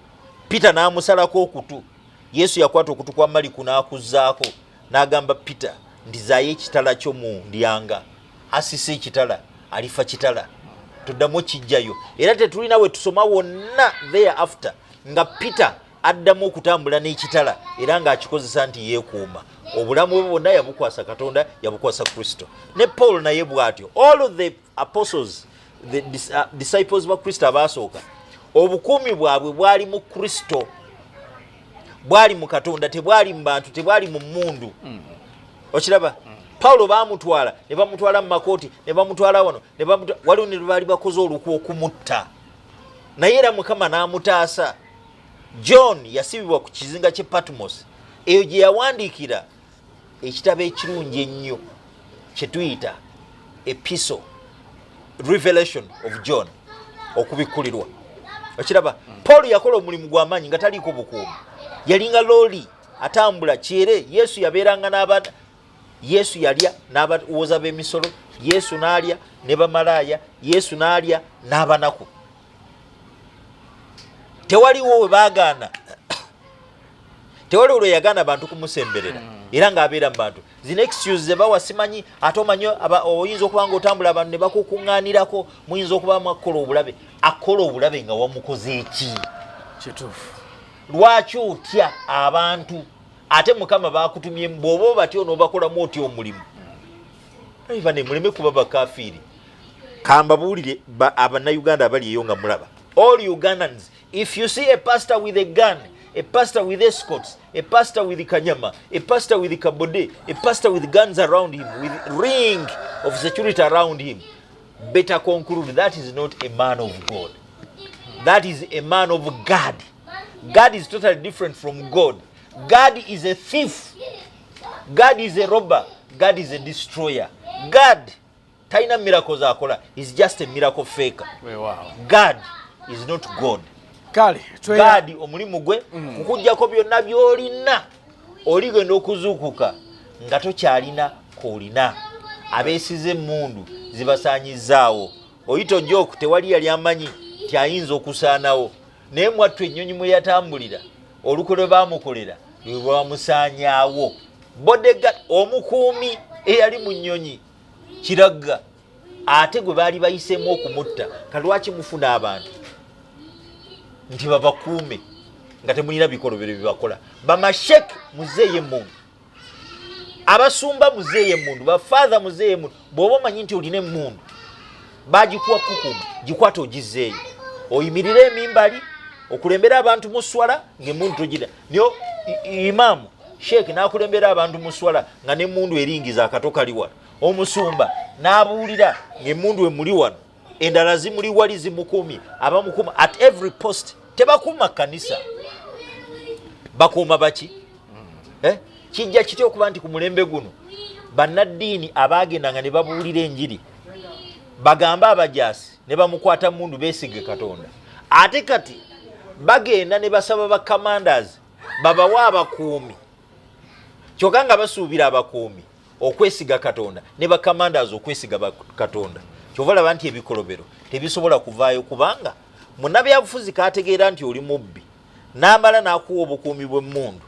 Peter n'amusalako okutu, Yesu yakwata okutu kwa Maliku n'akuzzaako, n'agamba Peter nti zaayo ekitala kyo mu ndyanga, asise ekitala alifa kitala, toddamu okijjayo. Era tetulina we tusoma wonna there after nga Peter addamu okutambula n'ekitala era ng'akikozesa nti yeekuuma. Obulamu bwe bwonna yabukwasa Katonda, yabukwasa Kristo. Ne Paul naye bw'atyo. All of the apostles, the disciples ba Kristo abaasooka, obukuumi bwabwe bwali mu Kristo, bwali mu Katonda, tebwali mu bantu, tebwali mu mundu. Okiraba, Pawulo bamutwala ne bamutwala mu makooti, ne bamutwala wano, ne waliwo ne baali bakoze olukwe okumutta, naye era Mukama n'amutaasa. John yasibibwa ku kizinga ky'e Patmos, eyo gye yawandiikira ekitabo ekirungi ennyo kye tuyita Epistle, Revelation of John, okubikkulirwa. Okiraba, Paul yakola omulimu gw'amaanyi nga taliiko bukuumi, yalinga looli atambula kyere. Yesu yabeeranga n'aba, Yesu yalya n'abawoza b'emisolo, Yesu n'alya ne bamalaaya, Yesu n'alya n'abanaku. Tewaliwo we baagaana, tewaliwo lwe yagaana bantu kumusemberera, era ng'abeera mu bantu. Zino excuse ze bawa, simanyi, ate omanyi oyinza okuba nga otambula abantu ne bakukuŋŋaanirako, muyinza okuba mwakukola obulabe. Akola obulabe nga wamukoze eki? Kituufu. Lwaki otya abantu ate Mukama bakutumye? Bw'oba obatya onoobakolamu otya omulimu? Bane, muleme kuba bakafiiri. Kambabuulire, Abannayuganda abali eyo nga mulaba, all Ugandans, if you see a pastor with a gun, a pastor with escorts, a pastor with kanyama, a pastor with kabode, a pastor with guns around him, with ring of security around him, better conclude that is not a man of God, that is a man of God. God is totally different from God. God is a thief, God is a robber, God is a destroyer. God talina miracles akola, is just a miracle faker. Weewaawo. God is not God. Kale. God omulimu gwe kukugjako byonna by'olina. Oligenda okuzuukuka nga tokyalina koolina. Abeesize emundu zibasaanyizaawo. Oyita ojooku, tewali yali amanyi nti ayinza okusaanawo, naye mwattu ennyonyi mwe yatambulira, olukwe lwe baamukolera lwe lwamusaanyaawo. Bodyguard, omukuumi eyali mu nnyonyi kiragga, ate gwe baali bayiseemu okumutta. Kalwaki mufuna abantu nti babakuume nga temulina bikolobero byebakola? Bamashek, muzeeyo emundu. Abasumba, muzeeyo emundu. Bafather, muzeeyo emundu. Bw'oba omanyi nti olina emundu bagikuwa kukuuma, gikwata ogizeeyo, oyimirire emimbali okulembera abantu mu swala ng'emundu togira. Niyo imaamu, sheek n'akulembera abantu mu swala nga n'emundu eringiza akato kali wano. Omusumba n'abuulira ng'emundu emuli wano, endala zimuli wali zimukuumye. Abamukuuma at every post tebakuuma kanisa, bakuuma baki? Eh? Kijja kitya okuba nti ku mulembe guno bannaddiini abaagendanga ne babuulira enjiri bagambe abajaasi ne bamukwata mundu beesige Katonda, ate kati bagenda ne basaba ba commanders babawe abakuumi, kyokka nga basuubira abakuumi okwesiga Katonda ne ba commanders okwesiga Katonda? Kyova olaba nti ebikolobero tebisobola kuvaayo, kubanga munnabyabufuzi kategeera nti oli mubbi, n'amala n'akuwa obukuumi bw'emmundu,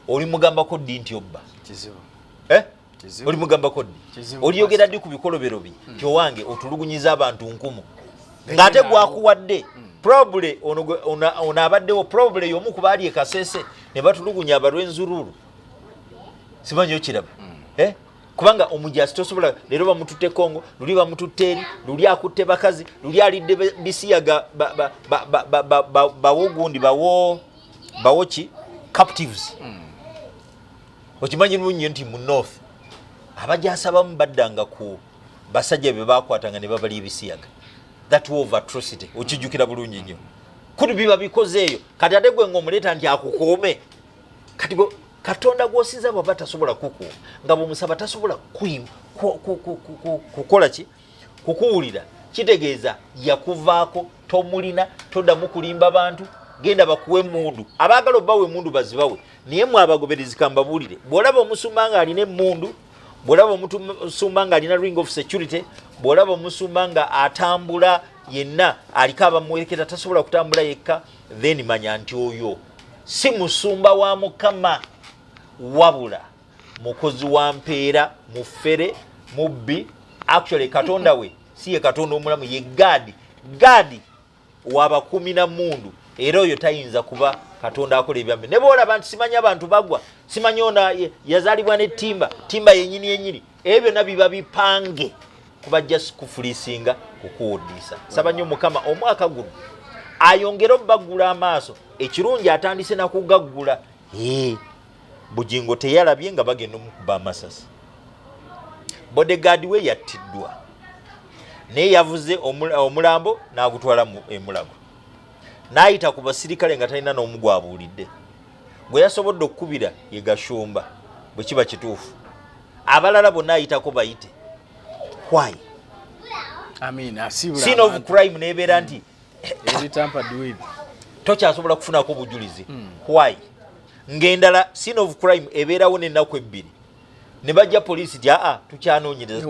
oli mugambako ddi nti obba? Kizibu. Eh? Kizibu. Oli mugambako ddi? Kizibu. Oliyogera ddi ku bikolobero bye ti owange otulugunyiza abantu nkumu, ng'ate gwakuwadde? Probably ono abaddewo, probably y'omu ku baali e Kasese ne batulugunya abalwenzururu. Simanyi okiraba, eh? Kubanga omujasi tosobola, leero bamututte Kongo, luli bamututte eri, luli akutte bakazi, luli alidde bisiyaga, bawo gundi, bawo bawo ki, captives. Okimanyi bulungi nti mu north abajasi abamu baddanga ku basajja be bakwatanga ne babalya ebisiyaga. That war of atrocity okijjukira bulungi nnyo. Kudu biba bikoze eyo. Kati ate gwe ngaomuleeta nti akukuume, kati gwe Katonda gwosinza bwaba tasobola kukuuma, nga bwomusaba tasobola kukola ki, kukuwulira, kitegeeza yakuvaako, tomulina, toddamu kulimba bantu. Genda bakuwe emundu, abaagala obawa emundu bazibawe. Naye mwe abagoberezi, kambabuulire, bw'olaba omusumba nga alina emundu, bw'olaba omusumba nga alina ring of security, bw'olaba omusumba nga atambula yenna aliko abamuwerekera, tasobola kutambula yekka, then manya nti oyo si musumba wa Mukama, wabula mukozi wa mpeera, mufere, mubbi. Actually Katonda we si ye Katonda omulamu, ye gaadi gaadi wabakumi na mundu, era oyo tayinza kuba Katonda akola ebyambe. Ne bwolaba nti simanyi abantu bagwa, simanyi ona yazaalibwa netimba timba yenyini yenyini, ebyo byonna biba bipange kuba just kufulisinga, kukuwuddisa. Saba nnyo Mukama omwaka guno ayongere obbagula amaaso. Ekirungi atandise nakugaggula. Bugingo teyalabye nga bagenda omukuba amasasi, bodyguard we yattiddwa, naye yavuze omulambo n'agutwala emulago, n'ayita ku basirikale nga talina n'omu gwabuulidde. Gwe yasobodde okukubira ye Gashumba, bwe kiba kituufu. Abalala bonna ayitako bayite. Why? Amina. Asiibula Scene of abantu. crime nebeera nti eri tampered with. Tokyasobola kufunako bujulizi. Why? Ng'endala scene of crime ebeerawo n'ennaku 2 ne bajja poliisi ti aa, tukyanoonyereza.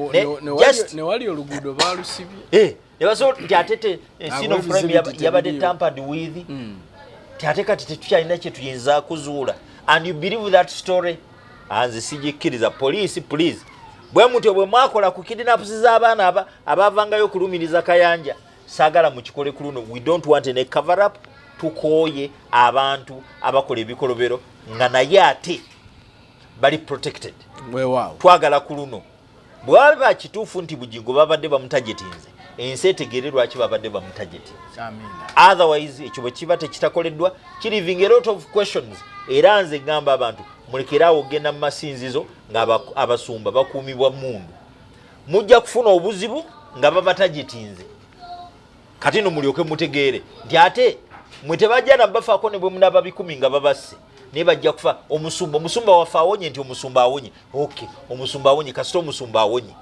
Just Newali oluguudo balusibye. Ne basobola nti ate scene of crime exhibit yabadde tebiriiwo. tampered with, ti ate kati tetukyalina kye tuyinza kuzuula. And you believe that story? Anze sigikkiriza. Poliisi, please, bwe mutyo bwe mwakola ku kidnaps z'abaana abavangayo okulumiriza Kayanja, saagala mukikole ku luno. We don't want any cover up. Tukooye abantu abakola ebikolobero nga naye ate bali protected. Weewaawo. Twagala ku luno bwaba kituufu nti Bugingo babadde bamutargetinze, ensi etegeere lwaki babadde bamutargetinze. Amina. Otherwise ekyo bwe kiba tekitakoleddwa, kileaving a lot of questions. Era nze ngamba abantu, mulekeraawo okugenda mu masinzizo nga abasumba bakuumibwa mundu. Mujja kufuna obuzibu nga babatargetinze. Kati no mulyoke mutegeere nti ate mwe tebajja nabafaako ne bwe munaba 100 nga babasse, naye bajja kufa omusumba. Omusumba waffe awonye, nti omusumba awonye, ok, omusumba awonye, kasita omusumba awonye.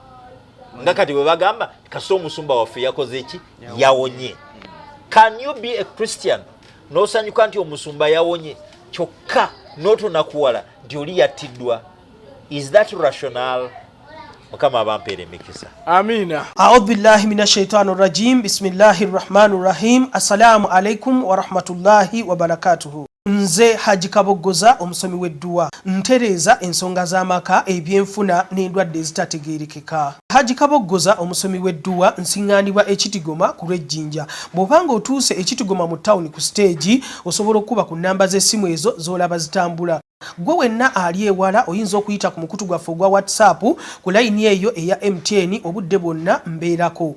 Nga kati bwe bagamba, kasita omusumba waffe yakoze eki, yawonye. Can you be a Christian n'osanyuka nti omusumba yawonye, kyokka n'otonakuwala nti oli yattiddwa? Is that rational? Mukama abampeera emikisa. Amina. Audhu billahi min ashaitani rajim. Bismillahi rahmani rahim. Assalamu alaikum warahmatullahi wabarakatuhu. Nze Haji Kaboggoza, omusomi w'edduwa, ntereeza ensonga z'amaka, ebyenfuna n'endwadde ezitategeerekeka. Haji Kaboggoza, omusomi w'edduwa, nsiŋŋaanibwa Ekitigoma ku lw'Ejjinja. Bw'obanga otuuse Ekitigoma mu tawuni ku siteegi, osobola okuba ku nnamba z'essimu ezo z'olaba zitambula. Gwe wenna ali ewala oyinza okuyita ku mukutu gwaffe ogwa WhatsApp ku layini eyo eya MTN, obudde bwonna mbeerako.